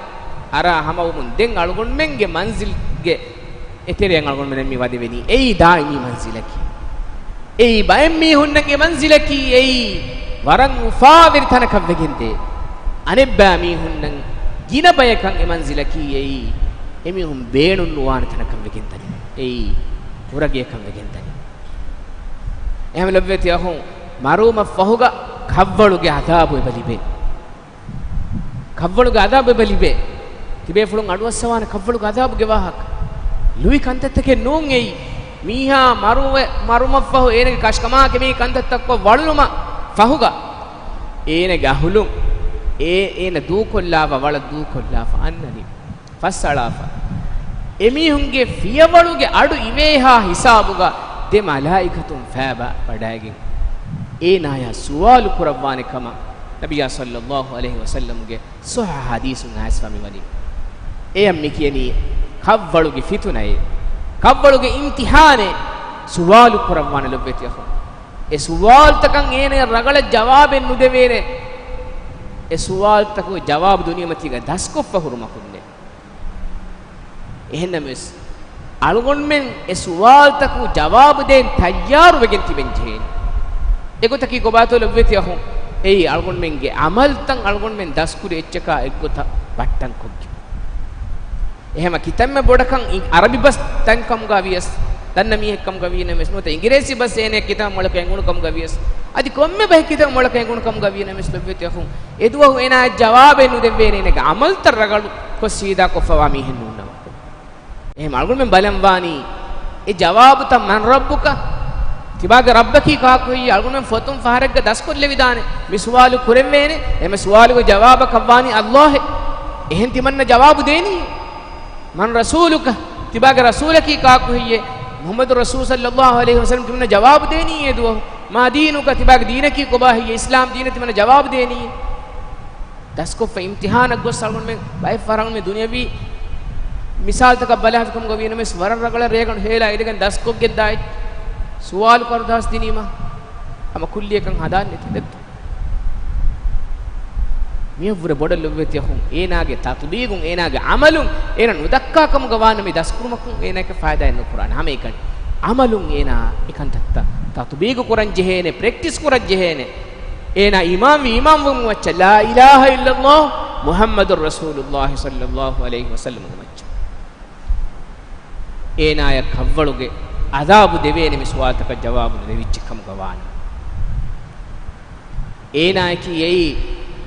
އަރާ ހަމަވުމުން ދެން އަޅުގަނޑުމެންގެ މަންޒިލްގެ އެތެރެއަށް އަޅުގަނޑުމެން މި ވަދެވެނީ. އެއީ ދާއިމީ މަންޒިލަކީ. އެއީ ބައެއް މީހުންނަށް އެ މަންޒިލަކީ. އެއީ ވަރަށް އުފާވެރި ތަނަކަށް ވެގެންދޭ. އަނެއްބައި މީހުންނަށް ގިނަ ބަޔަކަށް އެ މަންޒިލަކީ. އެއީ އެމީހުން ބޭނުން ނުވާނެ ތަނަކަށް ވެގެންދަނީ. އެއީ ކުރަގެއަކަށް ވެގެންދަނީ. އެހެން ލޮބުވެތި އަޚުން، މަރުވުމަށްފަހުގަ ކަށްވަޅުގެ ޢަޛާބު އެބަ ލިބޭ. ކަށްވަޅުގެ ޢަޛާބު އެބަ ލިބޭ. ތިބޭފުޅުން އަޑުއައްސަވާނެ ކަށްވަޅުގެ ޢަޛާބުގެ ވާހަކަ. ލުއި ކަންތައްތަކެއް ނޫން އެއީ. މީހާ މަރުވެ-، މަރުމަށްފަހު އޭނަގެ ކަށިކަމާ ކެމީ ކަންތައްތައްކޮށް ވަޅުލުމަށް ފަހުގަ، އޭނަގެ އަހުލުން އޭ-، އޭނަ ދޫކޮށްލާފަ، ވަޅަށް ދޫކޮށްލާފަ އަންނަނީ. ފައްސަޅާފަ. އެމީހުންގެ ފިޔަވަޅުގެ އަޑު އިވޭހާ ހިސާބުގަ ދެ މަލާއިކަތުން ފައިބާ ވަޑައިގެން އޭނާޔާ ސުވާލު ކުރައްވާނެ ކަމަށް ނަބިއްޔާ ޞައްލައްލާހު ޢަލައިހި ވަސައްލަމްގެ ޞައްޙަ ޙަދީޘުން އައިސްފަ މިވަނީ. އެޔަށް މި ކިޔަނީ ކަށްވަޅުގެ ފިތުނައޭ، ކަށްވަޅުގެ އިމްތިޙާނޭ. ސުވާލު ކުރައްވާނެ ލޮބުވެތި އަޚުން. އެ ސުވާލުތަކަށް އޭނަޔަށް ރަގަޅަށް ޖަވާބެއް ނުދެވޭނެ. އެ ސުވާލުތަކުގެ ޖަވާބު ދުނިޔެމަތީގަ ދަސްކޮށްފަ ހުރުމަކުންނޭ. އެހެންނަމަވެސް، އަޅުގަނޑުމެން އެ ސުވާލުތަކުގެ ޖަވާބު ދޭން ތައްޔާރުވެގެން ތިބެން ޖެހޭނެ. އެގޮތަކީ ކޮބާތޯ ލޮބުވެތި އަޚުން؟ އެއީ އަޅުގަނޑުމެންގެ ޢަމަލުތައް އަޅުގަނޑުމެން ދަސްކުރި އެއްޗަކާ އެއްގޮތަށް ބައްޓަންކޮށްގެން. އެހެމަ ކިތަންމެ ބޮޑަކަށް އި-، ޢަރަބި ބަސް ތަން ކަމުގަ ވިޔަސް، ދަންނަ މީހެއް ކަމުގަ ވީނަމަވެސް ނުވަތަ އިނގިރޭސި ބަސް އޭނަ ކިތަންމެ މޮޅަކަށް އެނގުނު ކަމުގަ ވިޔަސް، އަދި ކޮންމެ ބަހެއް ކިތަންމެ މޮޅަކަށް އެނގުނު ކަމުގަ ވީނަމަވެސް ލޮބުވެތި އަޚުން، އެދުވަހު އޭނާ ޖަވާބެއް ނުދެއްވޭނެ އޭނަގެ ޢަމަލުތައް ރަގަޅުކޮށް ސީދާ ކޮށްފަވާ މީހެއް ނޫންނަމަ. އެހެމަ އަޅުގަނޑުމެން ބަލަންވާނީ، އެ ޖަވާބުތައް مَنْ رَبُّكَ؟ ތިބާގެ ރައްބަކީ ކާކު ހެއްޔޭ؟ އަޅުގަނޑުމެން ފޮތުން ފަހަރެއްގަ ދަސްކޮށްލެވިދާނެ މި ސުވާލު ކުރެވޭނެ. އެމެ ސުވާލުގެ ޖަވާބަކަށްވާނީ ﷲ އޭ. އެހެން ތިމަންނަ ޖަވާބު ދޭނީ. مَنْ رَسُولُكَ؟ ތިބާގެ ރަސޫލަކީ ކާކު ހެއްޔޭ؟ މުޙައްމަދު ރަސޫލު ޞައްލައްލާހު ޢަލައިހި ވަސައްލަމް ތިމަންނަ ޖަވާބު ދޭނީ އެދުވަހު. مَا دِينُكَ؟ ތިބާގެ ދީނަކީ ކޮބާ ހެއްޔޭ؟ އިސްލާމް ދީނަށް ތިމަންނަ ޖަވާބު ދޭނީ. ދަސްކޮށްފަ އިމްތިޙާނަށް ގޮސް އަޅުގަނޑުމެން ބައެއް ފަހަރަށް މި ދުނިޔަވީ މިސާލުތަކަށް ބަލާފިކަމުގަ ވީނަމަވެސް ވަރަށް ރަގަޅަށް ރޭގަނޑު ހޭލާ އެދިގެން ދަސްކޮށްގެން ދާއި ސުވާލު ކަރުދާސް ދިނީމަ ހަމަ ކުއްލިއަކަށް ހަނދާން ނެތި ދެއްތު. މިއަށްވުރެ ބޮޑަށް ލޮބުވެތި އަޚުން އޭނާގެ ތަޠުބީގުން އޭނާގެ ޢަމަލުން އޭނާ ނުދައްކާ ކަމުގަ ވާނަމަ މި ދަސްކުރުމަކުން އޭނާއަކަށް ފައިދާއެއް ނުކުރާނެ. ހަމައެކަނި ޢަމަލުން އޭނާ އެކަންތައްތައް ތަޠުބީގު ކުރަން ޖެހޭނެ، ޕްރެކްޓިސް ކުރަން ޖެހޭނެ. އޭނާ އީމާންވި އީމާންވުމުގެ މައްޗަށް، لا إله إلا الله محمد رسول الله صلى الله عليه وسلم ގެ މައްޗަށް. އޭނާޔަށް ކަށްވަޅުގެ ޢަޛާބު ދެވޭނެ މި ސުވާލުތަކަށް ޖަވާބު ނުދެވިއްޖެ ކަމުގަ ވާނަމަ. އޭނާޔަކީ އެއީ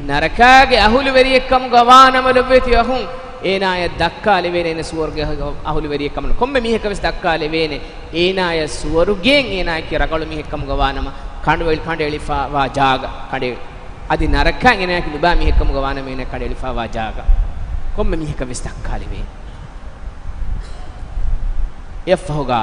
ނަރަކާގެ އަހުލުވެރިއެއް ކަމުގަ ވާނަމަ ލޮބުވެތި އަޚުން، އޭނާޔަށް ދައްކާލެވޭނެ އޭނަ ސުވަރުގެ އަހުލުވެރިއެއް ކަމަށް. ކޮންމެ މީހަކަށް ވެސް ދައްކާލެވޭނެ އޭނާޔަށް ސުވަރުގޭން އޭނާއަކީ ރަނގަޅު މީހެއް ކަމުގަ ވާނަމަ، ކަނޑައެޅި، ކަނޑައެޅިފައިވާ ޖާގަ ކަނޑައެޅި. އަދި ނަރަކައިން އޭނާއަކީ ނުބާ މީހެއް ކަމުގަ ވާނަމަ އޭނާ ކަނޑައެޅިފައިވާ ޖާގަ. ކޮންމެ މީހަކަށް ވެސް ދައްކާލެވޭނެ. އެއަށްފަހުގަ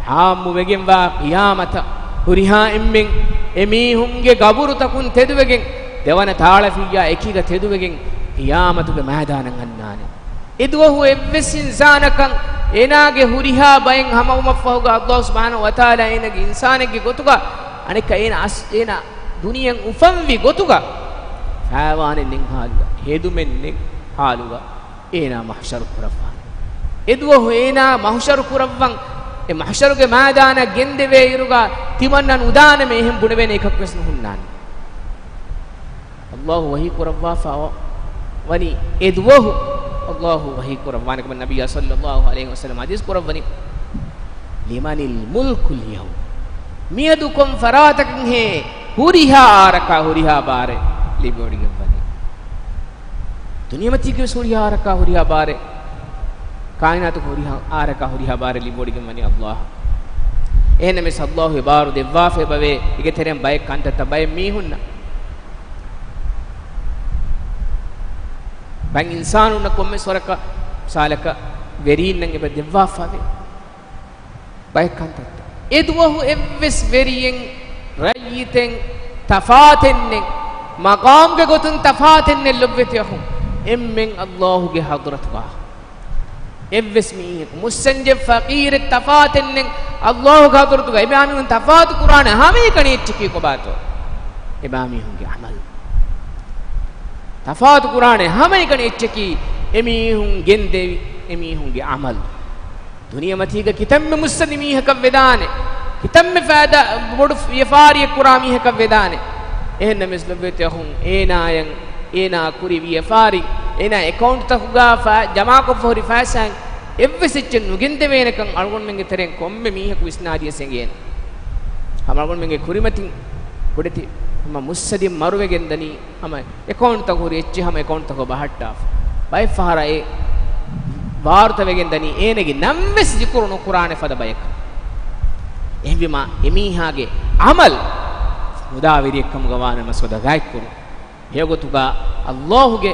އާއްމުވެގެންވާ ޤިޔާމަތަށް ހުރިހާ އެންމެން އެމީހުންގެ ގަބުރުތަކުން ތެދުވެގެން، ދެވަނަ ތާޅަފިއްޔާ އެކީގަ ތެދުވެގެން، ޤިޔާމަތުގެ މައިދާނަށް އަންނާނެ. އެދުވަހު އެއްވެސް އިންސާނަކަށް އޭނާގެ ހުރިހާ ބައެއް ހަމަވުމަށްފަހުގަ، ﷲ ސުބްޙާނަހޫ ވަތަޢާލާ އޭނާގެ އިންސާނެއްގެ ގޮތުގަ، އަނެއްކާ އޭނާ އަސް-، އޭނާ ދުނިޔެއަށް އުފަންވި ގޮތުގަ، ފާވާނެއް ނެތް ހާލުގަ، ހެދުމެއް ނެތް ހާލުގަ، އޭނާ މަޙްޝަރު ކުރައްވާނެ. އެދުވަހު އޭނާ މަޙްޝަރު ކުރައްވަން، އެ މަޙްޝަރުގެ މައިދާނަށް ގެންދެވޭ އިރުގަ ތިމަންނަ ނުދާނަމޭ، އެހެން ބުނެވޭނެ އެކަކުވެސް ނުހުންނާނެ. ﷲ ވަޙީ ކުރައްވާފަ ވަނީ އެދުވަހު، ﷲ ވަޙީ ކުރައްވާނެ ކަމަށް ނަބިއްޔާ ޞައްލައްލާހު ޢަލައިހި ވަސައްލަމަ ޙަދީޘް ކުރައްވަނީ، "لمن الملك اليوم؟" މިއަދު ކޮން ފަރާތަކުންހޭ ހުރިހާ އާރަކާ ހުރިހާ ބާރެއް ލިބިވޮޑިގެން ވަނީ؟ ދުނިޔެމަތީގެ ވެސް ހުރިހާ އާރަކާ ހުރިހާ ބާރެއް، ކާއިނާތުގެ ހުރިހާ އާރަކާ ހުރިހާ ބާރެއް ލިބިވޮޑިގެން ވަނީ ﷲ. އެހެންނަމަވެސް ﷲ އެ ބާރު ދެއްވާފައި އެބަވޭ، އޭގެ ތެރެއިން ބައެއް ކަންތައްތައް ބައެއް މީހުންނަށް، ބައެއް އިންސާނުންނަށް ކޮންމެ ސޮރަކަ ސާލަކަ ވެރީންނަށް އެބަ ދެއްވާފައިވޭ. ބައެއް ކަންތައްތައް. އެދުވަހު އެއްވެސް ވެރިއެއް، ރައްޔިތެއް، ތަފާތެއް ނެތް، މަޤާމްގެ ގޮތުން ތަފާތެއް ނެތް ލޮބުވެތި އަޚުން. އެންމެން ﷲގެ ޙަޟްރަތުގަ. އެއްވެސް މީހަކު، މުއްސަންޖެއް ފަޤީރެއް ތަފާތެއް ނެތް، ﷲގެ ޙަޟްރަތުގަ. އެބައިމީހުން ތަފާތު ކުރާނެ ހަމައެކަނި އެއްޗަކީ ކޮބާތޯ؟ އެބައިމީހުންގެ ޢަމަލު. ތަފާތު ކުރާނެ ހަމައެކަނި އެއްޗަކީ އެމީހުން ގެންދެވި އެމީހުންގެ ޢަމަލު. ދުނިޔެމަތީގަ ކިތަންމެ މުއްސަނދި މީހަކަށް ވެދާނެ، ކިތަންމެ ފައިދާ ބޮޑު ވިޔަފާރިއެއް ކުރާ މީހަކަށް ވެދާނެ. އެހެންނަމަވެސް ލޮބުވެތި އަޚުން، އޭނާއަށް، އޭނާ ކުރި ވިޔަފާރި، އޭނާ އެކައުންޓްތަކުގަ ފަ-، ޖަމާކޮށްފަ ހުރި ފައިސާއިން އެއްވެސް އެއްޗެއް ނުގެންދެވޭނެކަން އަޅުގަނޑުމެންގެ ތެރެއިން ކޮންމެ މީހަކު ވިސްނާލިޔަސް އެނގޭނެ. ހަމަ އަޅުގަނޑުމެންގެ ކުރިމަތިން ބޮޑެތި ހަމަ މުއްސަދިން މަރުވެގެން ދަނީ، ހަމަ އެކައުންޓްތަކު ހުރި އެއްޗެއް ހަމަ އެކައުންޓްތަކަށް ބަހައްޓާފަ. ބައެއް ފަހަރަށް އެ ވާރުތަވެގެން ދަނީ އޭނަގެ ނަންވެސް ޒިކުރު ނުކުރާނެ ފަދަ ބަޔަކަށް. އެހެންވީމާ އެމީހާގެ ޢަމަލު މުދާވެރިއެއްކަމުގަ ވާނަމަ ސޯދަ ގާތްކުރުން. ހެޔޮގޮތުގަ ﷲގެ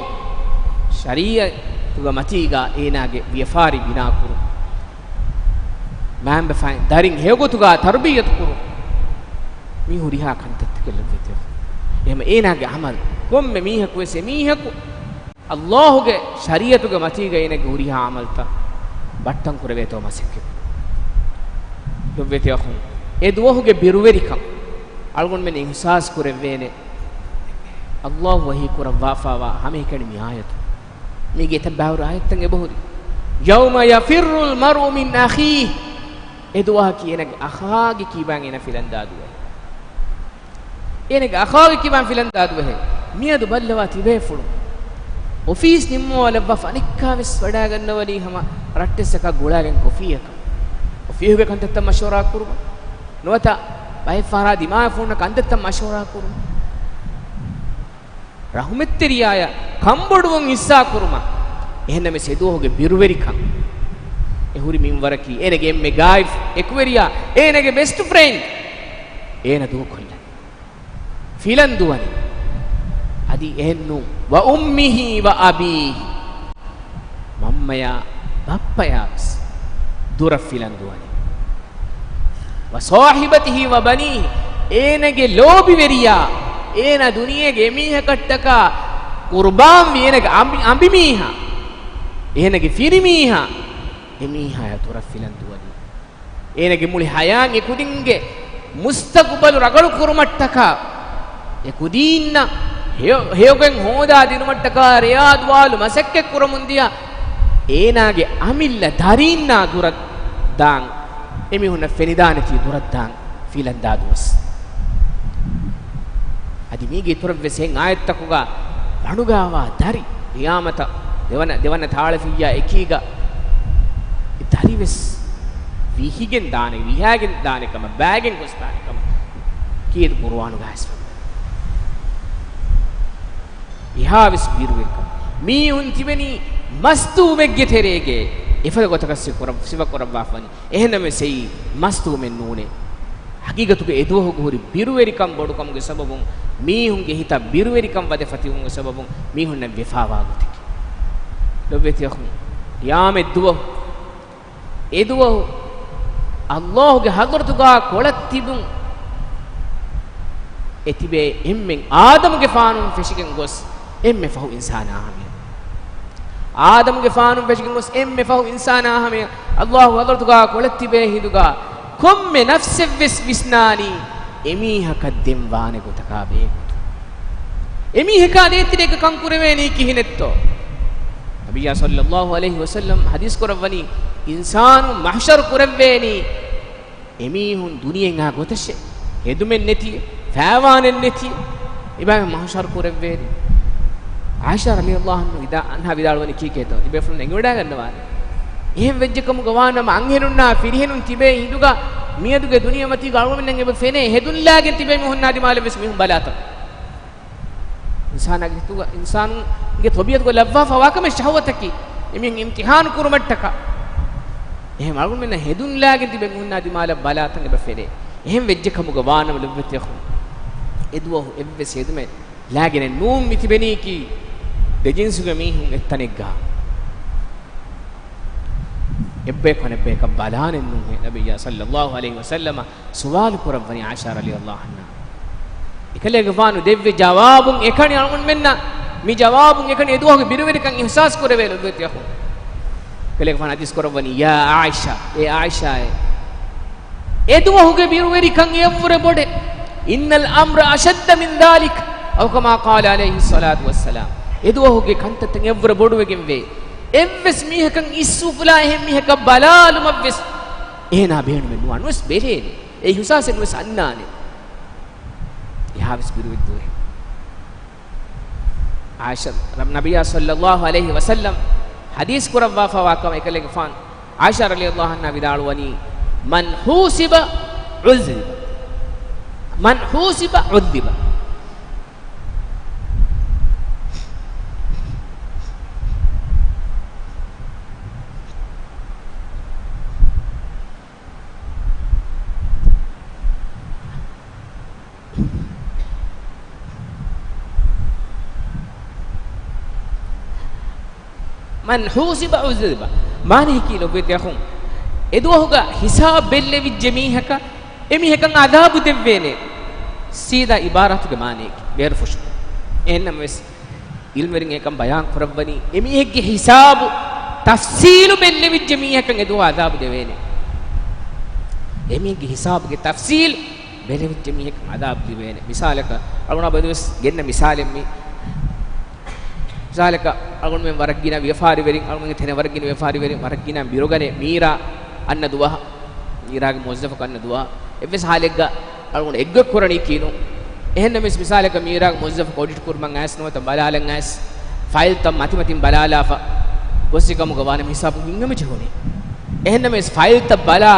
ޝަރީޢަތުގެ މަތީގަ އޭނާގެ ވިޔަފާރި ބިނާކުރުން. މައިންބަފައިން ދަރިން ހެޔޮގޮތުގަ ތަރުބިއްޔަތު ކުރުން. މި ހުރިހާ ކަންތައްތަކެއް ލޮބުވެތި. އެހެން އޭނާގެ ޢަމަލު ކޮންމެ މީހަކު ވެސް އެމީހަކު ﷲގެ ޝަރީޢަތުގެ މަތީގަ އޭނާގެ ހުރިހާ ޢަމަލުތައް ބައްޓަން ކުރެވޭތޯ މަސައްކަތް. ލޮބުވެތި އަޚުން، އެ ދުވަހުގެ ބިރުވެރިކަން އަޅުގަނޑުމެން އިޙްސާސް ކުރެވޭނެ. ﷲ ވަޙީ ކުރައްވާފައިވާ ހަމައެކަނި މި އާޔަތު. މީގެ އެތައް ބައިވަރު އާޔަތްތައް އެބަހުރި. يَوْمَ يَفِرُّ الْمَرْءُ مِنْ أَخِيهِ. އެ ދުވަހަކީ އޭނަގެ އަޚާގެ ކިބައިން އޭނަ ފިލަންދާ ދުވަހެއް. އޭނަގެ އަޚާގެ ކިބައިން ފިލަންދާ ދުވަހެއް. މިއަދު ބައްލަވާ ތިބޭފުޅުން އޮފީސް ނިންމަވާލައްވާފަ އަނެއްކާވެސް ވަޑާގަންނަވަނީ ހަމަ ރައްޓެއްސަކާ ގުޅާގެން ކޮފީއަކަށް. އޮފީހުގެ ކަންތައްތައް މަޝްވަރާ ކުރުމަށް. ނުވަތަ ބައެއް ފަހަރާ ދިމާވެފަ ހުންނަ ކަންތައްތައް މަޝްވަރާ ކުރުން. ރަޙުމަތްތެރިޔާޔަށް ކަންބޮޑުވުން ހިއްސާ ކުރުމަށް. އެހެންނަމަވެސް އެ ދުވަހުގެ ބިރުވެރިކަން އެ ހުރި މިންވަރަކީ އޭނަގެ އެންމެ ގާތް އެކުވެރިޔާ، އޭނަގެ ބެސްޓް ފްރެންޑް އޭނަ ދޫކޮށްލަނީ. ފިލަން ދުވަނީ. އަދި އެހެންނޫން، وَأُمِّهِ وَأَبِيهِ. މަންމަޔާ ބައްޕަޔާ ވެސް ދުރަށް ފިލަން ދުވަނީ. وَصَاحِبَتِهِ وَبَنِيهِ. އޭނަގެ ލޯބިވެރިޔާ، އޭނަ ދުނިޔޭގެ އެމީހަކަށްޓަކާ ޤުރުބާންވި އޭނަގެ އަނބި-، އަނބިމީހާ، އޭނަގެ ފިރިމީހާ، އެމީހާޔާ ދުރަށް ފިލަން ދުވަނީ. އޭނަގެ މުޅި ޙަޔާތް އެ ކުދިންގެ މުސްތަޤުބަލު ރަނގަޅު ކުރުމަށްޓަކާ، އެ ކުދީންނަށް ހެޔޮ-، ހެޔޮގޮތް ހޯދާ ދިނުމަށްޓަކާ ރެޔާ ދުވާލު މަސައްކަތް ކުރަމުން ދިޔަ އޭނާގެ އަމިއްލަ ދަރީންނާ ދުރަށް ދާން، އެމީހުންނަށް ފެނިދާނެތީ ދުރަށް ދާން ފިލަންދާ ދުވަސް. އަދި މީގެ އިތުރަށްވެސް އެހެން އާޔަތްތަކުގަ ބަނޑުގާވާ ދަރި، ޤިޔާމަތަށް ދެވަނަ، ދެވަނަ ތާޅަފިއްޔާ އެކީގަ އެ ދަރިވެސް ވިހިގެން ދާނެ، ވިހާގެން ދާނެ ކަމަށް، ބާގެން ގޮސްދާނެ ކަމަށް ކީއެއް ޤުރުއާނުގަ އައިސްފަ. އެހާވެސް ބިރުވެރިކަން. މީހުން ތިބެނީ މަސްތުވުމެއްގެ ތެރޭގައި އެފަދަ ގޮތަކަށް ސިފަ ކުރަ-، ސިފަ ކުރައްވާފަވަނީ. އެހެންނަމަވެސް އެއީ މަސްތުވުމެއް ނޫނޭ. ހަގީގަތުގަ އެދުވަހުގަ ހުރި ބިރުވެރިކަން ބޮޑުކަމުގެ ސަބަބުން، މީހުންގެ ހިތަށް ބިރުވެރިކަން ވަދެފަ ތިބުމުގެ ސަބަބުން މީހުންނަށް ވެފާވާ ގޮތަކީ. ލޮބުވެތި އަޚުން، ޤިޔާމަތް ދުވަހު، އެދުވަހު ﷲގެ ޙަޟްރަތުގަ ކޮޅަށް ތިބުން އެ ތިބޭ އެންމެން އާދަމުގެފާނުން ފެށިގެން ގޮސް އެންމެ ފަހު އިންސާނާ ހަމަޔަށް. އާދަމުގެފާނުން ފެށިގެން ގޮސް އެންމެ ފަހު އިންސާނާ ހަމަޔަށް ﷲ ޙަޟްރަތުގަ ކޮޅަށް ތިބޭ ހިނދުގަ ކޮންމެ ނަފްސެއްވެސް ވިސްނާނީ އެމީހަކަށް ދެން ވާނެ ގޮތަކާ ބެހޭ ގޮތުން. އެމީހަކާ ދޭތެރޭގަ ކަން ކުރެވޭނީ ކިހިނެއްތޯ؟ ނަބިއްޔާ ޞައްލައްލާހު ޢަލައިހި ވަސައްލަމް ޙަދީޘް ކުރައްވަނީ، އިންސާނުން މަޙްޝަރު ކުރެއްވޭނީ އެމީހުން ދުނިޔެއިން އާ ގޮތަށޭ، ހެދުމެއް ނެތި، ފައިވާނެއް ނެތި، އެބައިމީހުން މަޙްޝަރު ކުރެއްވޭނީ. ޢާއިޝާ ރަޟިޔައްލާހު ޢަންހާ ވިދާ-، ޢަންހާ ވިދާޅުވަނީ ކީކޭތޯ؟ ތިބޭފުޅުން އެނގިވަޑައިގަންނަވާނެ. އެހެން ވެއްޖެ ކަމުގަ ވާނަމަ، އަންހެނުންނާ ފިރިހެނުން ތިބޭ ހިނދުގަ މިއަދުގެ ދުނިޔެމަތީގަ އަޅުގަނޑުމެންނަށް އެބަ ފެނޭ، ހެދުން ލާގެން ތިބޭ މީހުންނާ ދިމާލަށްވެސް މީހުން ބަލާތަން. އިންސާނާގެ ހިތުގަ، އިންސާނުންގެ ޠަބީޢަތުގަ ލައްވާފަ ވާ ކަމެއް ޝަހުވަތަކީ، އެމީހުން އިމްތިޙާނު ކުރުމަށްޓަކާ. އެހެން އަޅުގަނޑުމެންނަށް ހެދުން ލާގެން ތިބޭ މީހުންނާ ދިމާލަށް ބަލާތަން އެބަ ފެނޭ. އެހެން ވެއްޖެ ކަމުގަ ވާނަމަ ލޮބުވެތި އަޚުން، އެދުވަހު އެއްވެސް ހެދުމެއް ލާގެނެއް ނޫން މިތިބެނީކީ ދެ ޖިންސުގެ މީހުން އެއްތަނެއްގަ. އެއްބަޔަކު އަނެއްބަޔަކަށް ބަލާނެއްނޫނޭ. ނަބިއްޔާ ޞައްލައްލާހު ޢަލައިހި ވަސައްލަމަ ސުވާލު ކުރައްވަނީ ޢާއިޝާ ރަޟިޔައްލާހު ޢަންހާ. އެކަލޭގެފާނު ދެއްވި ޖަވާބުން އެކަނި އަޅުގަނޑުމެންނަށް މި ޖަވާބުން އެކަނި އެދުވަހުގެ ބިރުވެރިކަން އިޙްސާސް ކުރެވޭ ލޮބުވެތި އަޚުން. އެކަލޭގެފާނު ޙަދީޘް ކުރައްވަނީ، ޔާ ޢާއިޝާ، އޭ ޢާއިޝާއޭ. އެދުވަހުގެ ބިރުވެރިކަން އެއަށްވުރެ ބޮޑޭ. إن الأمر أشد من ذلك، أو كما قال عليه الصلاة والسلام. އެދުވަހުގެ ކަންތައްތައް އެއަށްވުރެ ބޮޑުވެގެންވޭ. އެއްވެސް މީހަކަށް އިސްއުފުލާ އެހެން މީހަކަށް ބަލާލުމަށްވެސް އޭނާ ބޭނުމެއް ނުވާނެ، ނުވެސް ބެލޭނެ. އެ އިޙްސާސެއް ނުވެސް އަންނާނެ. އެހާވެސް ބިރުވެއްދުވެ. ޢާއިޝާ، ނަބިއްޔާ ޞައްލައްލާހު ޢަލައިހި ވަސައްލަމް ޙަދީޘް ކުރައްވާފަވާ ކަމަށް އެކަލޭގެފާނު ޢާއިޝާ ރަޟިޔައްލާހު ޢަންހާ ވިދާޅުވަނީ، من حوسب عذب، من حوسب عذب. من حوسب عذب. މާނަޔަކީ ލޮބުވެތި އަޚުން، އެދުވަހުގަ ހިސާބު ބެއްލެވިއްޖެ މީހަކަށް، އެމީހަކަށް ޢަޛާބު ދެއްވޭނެ. ސީދާ ޢިބާރާތުގެ މާނަޔަކީ ބޭރުފުށު. އެހެންނަމަވެސް، ޢިލްމުވެރިން އެކަން ބަޔާން ކުރައްވަނީ، އެމީހެއްގެ ހިސާބު ތަފްޞީލު ބެއްލެވިއްޖެ މީހަކަށް އެދުވަހު ޢަޛާބު ދެވޭނެ. އެމީހެއްގެ ހިސާބުގެ ތަފްޞީލު ބެލެވިއްޖެ މީހަކަށް ޢަޛާބު ލިބޭނެ. މިސާލަކަށް، އަޅުގަނޑު އަބަދުވެސް ގެންނަ މިސާލެއް މީ. މިސާލަކަށް، އަޅުގަނޑުމެން ވަރަށް ގިނަ ވިޔަފާރިވެރިން، އަޅުގަނޑުގެ ތެރޭ ވަރަށް ގިނަ ވިޔަފާރިވެރިން، ވަރަށް ގިނަ ބިރުގަނޭ މީރާ އަންނަ ދުވަހަށް، މީރާގެ މުވައްޒަފަކު އަންނަ ދުވަހަށް. އެއްވެސް ހާލެއްގަ އަޅުގަނޑު އެއްގޮތް ކުރަނީކީ ނޫން. އެހެންނަމަވެސް، މިސާލަކަށް މީރާގެ މުވައްޒަފަކު އޮޑިޓް ކުރުމަށް އައިސް ނުވަތަ ބަލާލަން އައިސް، ފައިލްތައް މަތިމަތިން ބަލާލާފަ، ގޮސް ކަމުގަ ވާނަމަ ހިސާބު ހިނގަމަ ޖެހުނީ. އެހެންނަމަވެސް، ފައިލްތައް ބަލާ،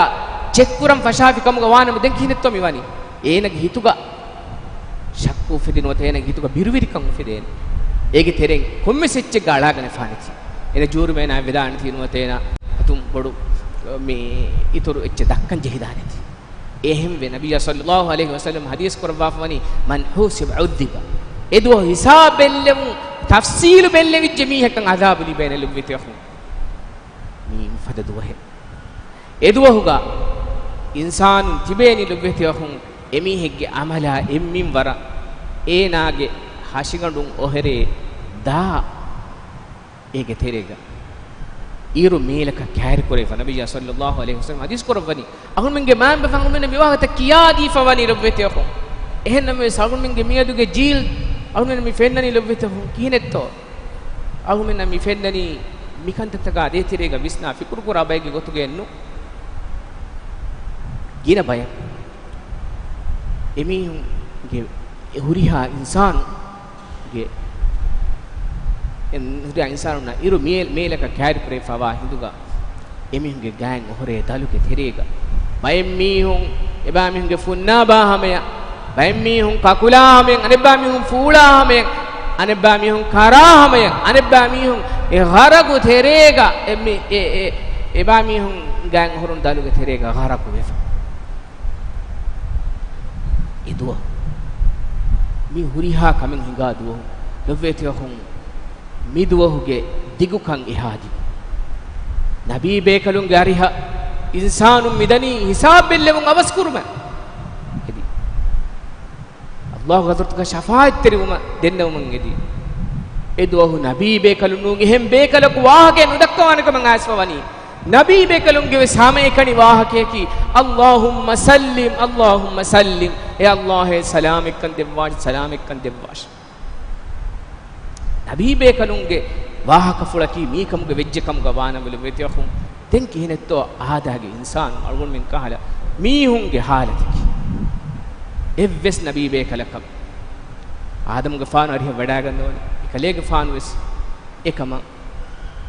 ޗެކް ކުރަން ފަށާފި ކަމުގަ ވާނަމަ ދެން ކިހިނެއްތޯ މިވަނީ؟ އޭނަގެ ހިތުގަ ޝައްކު އުފެދި ނުވަތަ އޭނަގެ ހިތުގަ ބިރުވެރިކަން އުފެދޭނެ. އޭގެ ތެރެއިން ކޮންމެސް އެއްޗެއްގަ އަޅާގަނެފާނެތީ. އޭނަ ޖޫރިމައިނާ ވެދާނެތީ ނުވަތަ އޭނަ އަތުން ބޮޑު، މި އިތުރު އެއްޗެއް ދައްކަން ޖެހިދާނެތީ. އެހެންވެ، ނަބިއްޔާ ޞައްލައްލާހު ޢަލައިހި ވަސައްލަމް ޙަދީޘް ކުރައްވާފަވަނީ، من حوسب عذب. އެދުވަހު ހިސާބު ބެއްލެވުން، ތަފްޞީލު ބެއްލެވިއްޖެ މީހަކަށް ޢަޛާބު ލިބޭނެ ލޮބުވެތި އަޚުން. މީ މިފަދަ ދުވަހެއް. އެދުވަހުގަ އިންސާނުން ތިބޭނީ ލޮބުވެތި އަޚުން، އެމީހެއްގެ ޢަމަލާ އެއްމިންވަރަށް އޭނާގެ ހަށިގަނޑުން އޮހެރޭ ދާ އޭގެ ތެރޭގަ އިރު މޭލަކަށް ކައިރިކުރެވިފަ. ނަބިއްޔާ ޞައްލައްލާހު ޢަލައިހި ވަސައްލަމް ޙަދީޘް ކުރައްވަނީ، އަހުންމެންގެ މައިންބަފަ އަހުންމެންނަށް މިވާހަކަތައް ކިޔާދީފަ ވަނީ ލޮބުވެތި އަޚުން. އެހެންނަމަވެސް، އަހުންމެންގެ މިއަދުގެ ޖީލް އަހުންމެންނަށް މި ފެންނަނީ ލޮބުވެތި އަޚުން ކިހިނެއްތޯ؟ އަހުންމެންނަށް މި ފެންނަނީ މިކަންތައްތަކާ ދޭތެރޭގަ ވިސްނާ ފިކުރުކުރާ ބައެއްގެ ގޮތުގައެއްނު. ގިނަ ބަޔަކު އެމީހުންގެ، އެ ހުރިހާ އިންސާނު ގެ، އެ ހުރިހާ އިންސާނުންނަށް އިރު މޭ-، މޭލަކަށް ކައިރިކުރެވިފަވާ ހިނދުގަ، އެމީހުންގެ ގާތް އޮހޮރޭ ދަލުގެ ތެރޭގަ ބައެއް މީހުން، އެބައިމީހުންގެ ފުންނާބާ ހަމަޔަށް، ބައެއް މީހުން ކަކުލާ ހަމަޔަށް، އަނެއްބައިމީހުން ފޫޅާ ހަމަޔަށް، އަނެއްބާ މީހުން ކަރާ ހަމަޔަށް، އަނެއްބާ މީހުން އެ ޣަރަގު ތެރޭގަ، އެ މި-، އެ، އެ، އެބާ މީހުން ގާތް ހުރުން ދަލުގެ ތެރޭގަ ޣަރަގު ވެފަ. އެ ދުވަހު މި ހުރިހާ ކަމެއް ހިނގާ ދުވަހު، ލޮބްވެތި އަޚުން، މި ދުވަހުގެ ދިގުކަން އެހާ ދިގު. ނަބީ ބޭކަލުންގެ އަރިހަށް އިންސާނުން މިދަނީ ހިސާބް ބެއްލެވުން އަވަސްކުރުމަށް އެދި. ﷲ ގެ ޙަޟްރަތުގަ ޝަފާޢަތްތެރިވުމަށް ދެންނެވުމަށް އެދި. އެ ދުވަހު ނަބީ ބޭކަލުން ނޫން އެހެން ބޭކަލަކު ވާހަކައެއް ނުދައްކަވާނެ ކަމަށް އައިސްފަވަނީ. ނަބީ ބޭކަލުންގެ ވެސް ހަމައެކަނި ވާހަކަޔަކީ، اللهم سلم، اللهم سلم. އޭ ﷲ، ސަލާމަތްކަން ދެއްވާށި، ސަލާމަތްކަން ދެއްވާށި. ނަބީ ބޭކަލުންގެ ވާހަކަފުޅަކީ މީކަމުގެ ވެއްޖެކަމުގަ ވާނަމަ، ލޮބްވެތި އަޚުން، ދެން ކިހިނެއްތޯ އާދައިގެ އިންސާނު އަޅުގަނޑުމެން ކަހަލަ މީހުންގެ ޙާލަތަކީ؟ އެއްވެސް ނަބީ ބޭކަލަކަށް އާދަމުގެފާނު އަރިހަށް ވަޑާގަންނަވަނީ، އެކަލޭގެފާނު ވެސް އެކަމަށް،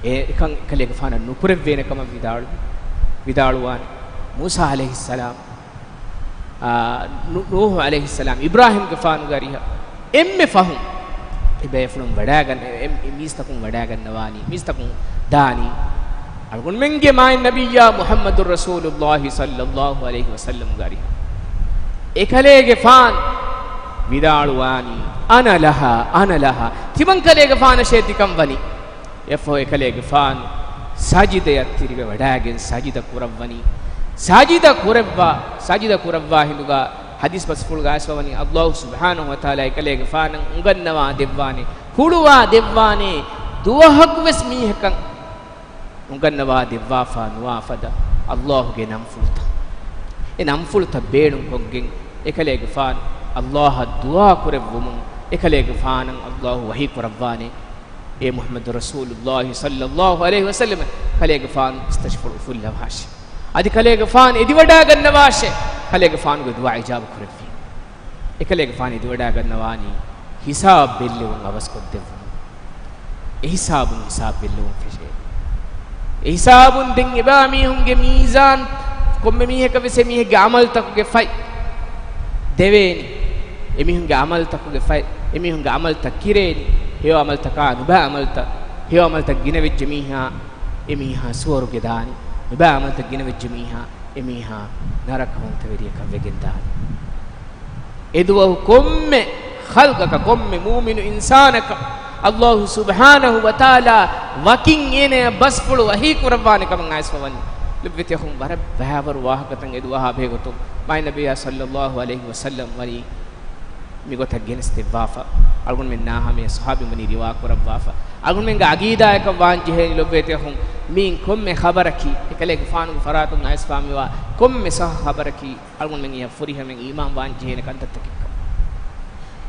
އެ އެކަން އެކަލޭގެފާނަށް ނުކުރެއްވޭނެ ކަމަށް ވިދާޅު-، ވިދާޅުވާނެ. މޫސާ ޢަލައިހިއްސަލާމް، އާ، ނޫ-، ނޫޙު ޢަލައިހިއްސަލާމް، އިބްރާހީމްގެފާނުގެ އަރިހަށް އެންމެ ފަހުން އެ ބޭފުޅުން ވަޑާގަން-، އެ، އެ، އެ މީސްތަކުން ވަޑާގަންނަވާނީ، މީސްތަކުން ދާނީ، އަޅުގަނޑުމެންގެ މާތް ނަބިއްޔާ މުޙައްމަދު ރަސޫލުﷲ ޞައްލަﷲ ޢަލައިހި ވަސައްލަމްގެ އަރިހަށް. އެކަލޭގެފާން ވިދާޅުވާނީ، أنا لها، أنا لها. ތިމަން ކަލޭގެފާނަށޭ ތިކަން ވަނީ. އެއަށްފަހު އެކަލޭގެފާނު ސަޖިދަޔަށް ތިރިވެ ވަޑާގެން ސަޖިދަ ކުރައްވަނީ. ސަޖިދަ ކުރެއްވާ، ސަޖިދަ ކުރައްވާ ހިނދުގަ ޙަދީޘް ބަސްފުޅުގަ އައިސްފަވަނީ، ﷲ ސުބްޙާނަހޫ ވަތަޢާލާ އެކަލޭގެފާނަށް އުނގަންނަވާ ދެއްވާނެ، ހުޅުވާ ދެއްވާނެ، ދުވަހަކުވެސް މީހަކަށް އުނގަންނަވާ ދެއްވާފާ ނުވާ ފަދަ ﷲ ގެ ނަންފުޅުތައް. އެ ނަންފުޅުތައް ބޭނުންކޮށްގެން އެކަލޭގެފާނު ﷲ އަށް ދުޢާ ކުރެއްވުމުން، އެކަލޭގެފާނަށް ﷲ ވަޙީ ކުރައްވާނެ. އޭ މުޙައްމަދު ރަސޫލުﷲ ޞައްލަﷲ ޢަލައިހި ވަސައްލަމަ، ކަލޭގެފާނު އިސްތަށިފުޅު އުފުއްލަވާށޭ. އަދި ކަލޭގެފާނު އެދިވަޑާގަންނަވާށޭ. ކަލޭގެފާނުގެ ދުޢާ އިޖާބަ ކުރެއްވީ. އެކަލޭގެފާނު އެދިވަޑާގަންނަވާނީ ހިސާބް ބެއްލެވުން އަވަސްކޮށްދެއްވުމުން. އެހިސާބުން ހިސާބް ބެއްލެވުން ފެށޭ. އެހިސާބުން ދެން އެބާ މީހުންގެ މީޒާން، ކޮންމެ މީހަކަށް ވެސް އެމީހެއްގެ ޢަމަލުތަކުގެ ފަތް ދެވޭނީ. އެމީހުންގެ ޢަމަލުތަކުގެ ފަތް، އެމީހުންގެ ޢަމަލުތައް ކިރޭނީ. ހެޔޮ ޢަމަލުތަކާ ނުބައި ޢަމަލުތައް، ހެޔޮ ޢަމަލުތައް ގިނަވެއްޖެ މީހާ، އެމީހާ ސުވަރުގެ ދާނީ. ނުބައި ޢަމަލުތައް ގިނަވެއްޖެ މީހާ، އެމީހާ ނަރަކަ ހޮންތަވެރިޔަކަށް ވެގެން ދާނީ. އެދުވަހު ކޮންމެ ޚަލްޤަކަށް، ކޮންމެ މުއުމިނު އިންސާނަކަށް ﷲ ސުބްޙާނަހޫ ވަތަޢާލާ ވަކިން އޭނަޔަށް ބަސްފުޅު ވަޙީ ކުރައްވާނެ ކަމަށް އައިސްފަވަނީ. ލޮބްވެތި އަޚުން، ވަރަށް ބައިވަރު ވާހަކަތައް އެދުވަހާ ބެހޭގޮތުން މާތް ނަބިއްޔާ ޞައްލަﷲ ޢަލައިހި ވަސައްލަމް ވަނީ މިގޮތަށް ގެނެސްދެއްވާފަ. އަޅުގަނޑުމެންނާ ހަމަޔަށް ޞަޙާބީން ވަނީ ރިވާ ކުރައްވާފަ. އަޅުގަނޑުމެންގެ ޢަގީދާއަކަށް ވާން ޖެހޭނީ ލޮބްވެތި އަޚުން، މިއިން ކޮންމެ ޚަބަރަކީ، އެކަލޭގެފާނުގެ ފަރާތުން އައިސްފާ މިވާ ކޮންމެ ޞައްޙަ ޚަބަރަކީ، އަޅުގަނޑުމެން އެއަށް ފުރިހަމައިން އީމާން ވާން ޖެހޭނެ ކަންތައްތަކެއްކަން.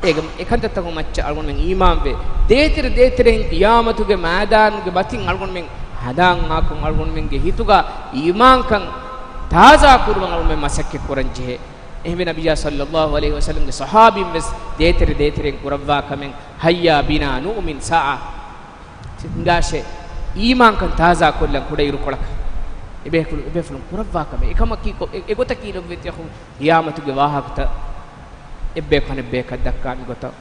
އޭގެ އެކަންތައްތަކުން މައްޗަށް އަޅުގަނޑުމެން އީމާންވެ، ދޭތެރެ ދޭތެރެއިން ޤިޔާމަތުގެ މައިދާނުގެ މަތިން އަޅުގަނޑުމެން ހަނދާންއާކަން، އަޅުގަނޑުމެންގެ ހިތުގަ އީމާންކަން ތާޒާ ކުރުމަށް އަޅުގަނޑުމެން މަސައްކަތް ކުރަން ޖެހޭ. އެހެންވެ، ނަބިއްޔާ ޞައްލަﷲ ޢަލައިހި ވަސައްލަމްގެ ޞަޙާބީން ވެސް ދޭތެރެ ދޭތެރެއިން ކުރައްވާ ކަމެއް، ހައްޔާ ބިނާ ނުއުމިން ސާޢަ، ތިންގާށޭ، އީމާންކަން ތާޒާ ކޮށްލަން ކުޑައިރުކޮޅަކަށް. އެބޭފުޅު-، އެބޭފުޅުން ކުރައްވާ ކަމެއް. އެކަމަކީ ކޮ-، އެ-، އެގޮތަކީ ލޮބްވެތި އަޚުން، ޤިޔާމަތުގެ ވާހަކަތައް އެއްބަޔަކު އަނެއްބަޔަކަށް ދައްކާ މިގޮތަށް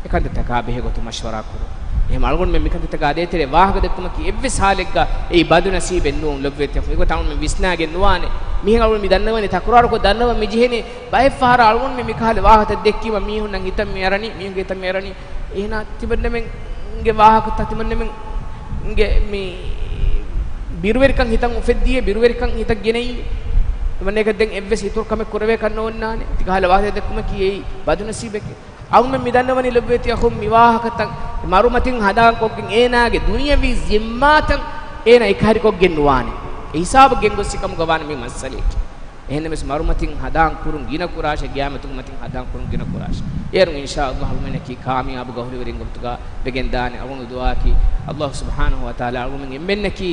އެކަންތައްތަކާ ބެހޭގޮތުން މަޝްވަރާ ކުރުން. އެހެން އަޅުގަނޑުމެން މިކަންތައްތަކާ ދޭތެރޭ ވާހަކަ ދެއްކުމަކީ އެއްވެސް ހާލެއްގަ އެއީ ބަދުނަސީބެއް ނޫން. ލޮބްވެތި އަޚުން، އެގޮތަށް އަޅުގަނޑުމެން ވިސްނާގެން ނުވާނެ. މިހެން އަޅުގަނޑު މި ދަންނަވަނީ، ތަކުރާރުކޮށް ދަންނަވަން މި ޖެހެނީ، ބައެއް ފަހަރަށް އަޅުގަނޑުމެން މިކަހަލަ ވާހަކަ ދެއްކީމަ މީހުންނަށް ހިތަށް މި އަރަނީ، މީހުންގެ ހިތަށް މި އަރަނީ، އޭނާ ތިމަންނަމެންގެ ވާހަކަތައް، ތިމަންނަމެންގެ މި ބިރުވެރިކަން ހިތަށް އުފެއްދިޔޭ، ބިރުވެރިކަން ހިތަށް ގެނައީ، ތިމަންނައަކަށް ދެން އެއްވެސް އިތުރު ކަމެއް ކުރެވޭކަށް ނޯންނާނެ. ތިކަހަލަ ވާހަކަ ދެއްކުމަކީ އެއީ ބަދުނަސީބެކޭ. އަޅުގަނޑުމެން މި ދަންނަވަނީ ލޮބްވެތި އަޚުން، މި ވާހަކަތައް މަރުމަތިން ހަނދާންކޮށްގެން އޭނާގެ ދުނިޔަވީ ޒިންމާތައް އޭނާ އެކަހެރިކޮށްގެން ނުވާނެ. އެ ހިސާބަށް ގެންގޮސްފި ކަމުގަ ވާނެ މި މައްސަލަޔަކީ. އެހެންނަމަވެސް މަރުމަތިން ހަނދާން ކުރުން ގިނަ ކުރާށޭ، ޤިޔާމަތުގެ މަތިން ހަނދާން ކުރުން ގިނަ ކުރާށޭ. އޭރުން އިންޝާﷲ އަޅުގަނޑުމެންނަކީ ކާމިޔާބު ގަހުރިވެރިންގެ ގޮތުގަ ވެގެންދާނެ. އަޅުގަނޑު ދުޢާއަކީ، ﷲ ސުބްޙާނަހޫ ވަތަޢާލާ އަޅުގަނޑުމެން އެންމެންނަކީ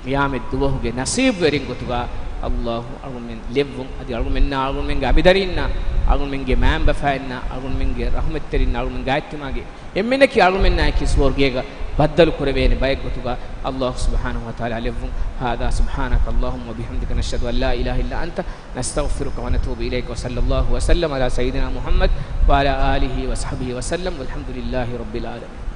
ޤިޔާމަތް ދުވަހުގެ ނަޞީބުވެރިން ގޮތުގަ ﷲ އަޅުގަނޑުމެން ލެއްވުން. އަދި އަޅުގަނޑުމެންނާ އަޅުގަނޑުމެންގެ އަނބިދަރީންނާ، އަޅުގަނޑުމެންގެ މައިންބަފައިންނާ، އަޅުގަނޑުމެންގެ ރަޙުމަތްތެރިންނާ، އަޅުގަނޑުމެންގެ އާއްތިމާގެ އެންމެންނަކީ އަޅުގަނޑުމެންނާއެކީ ސުވަރުގޭގަ ބައްދަލު ކުރެވޭނެ ބައެއް ގޮތުގަ ﷲ ސުބްޙާނަހޫ ވަތަޢާލާ ލެއްވުން. هذا سبحانك اللهم وبحمدك نشهد أن لا إله إلا أنت نستغفرك ونتوب إليك وصلى الله وسلم على سيدنا محمد وعلى آله وصحبه وسلم والحمد لله رب العالمين.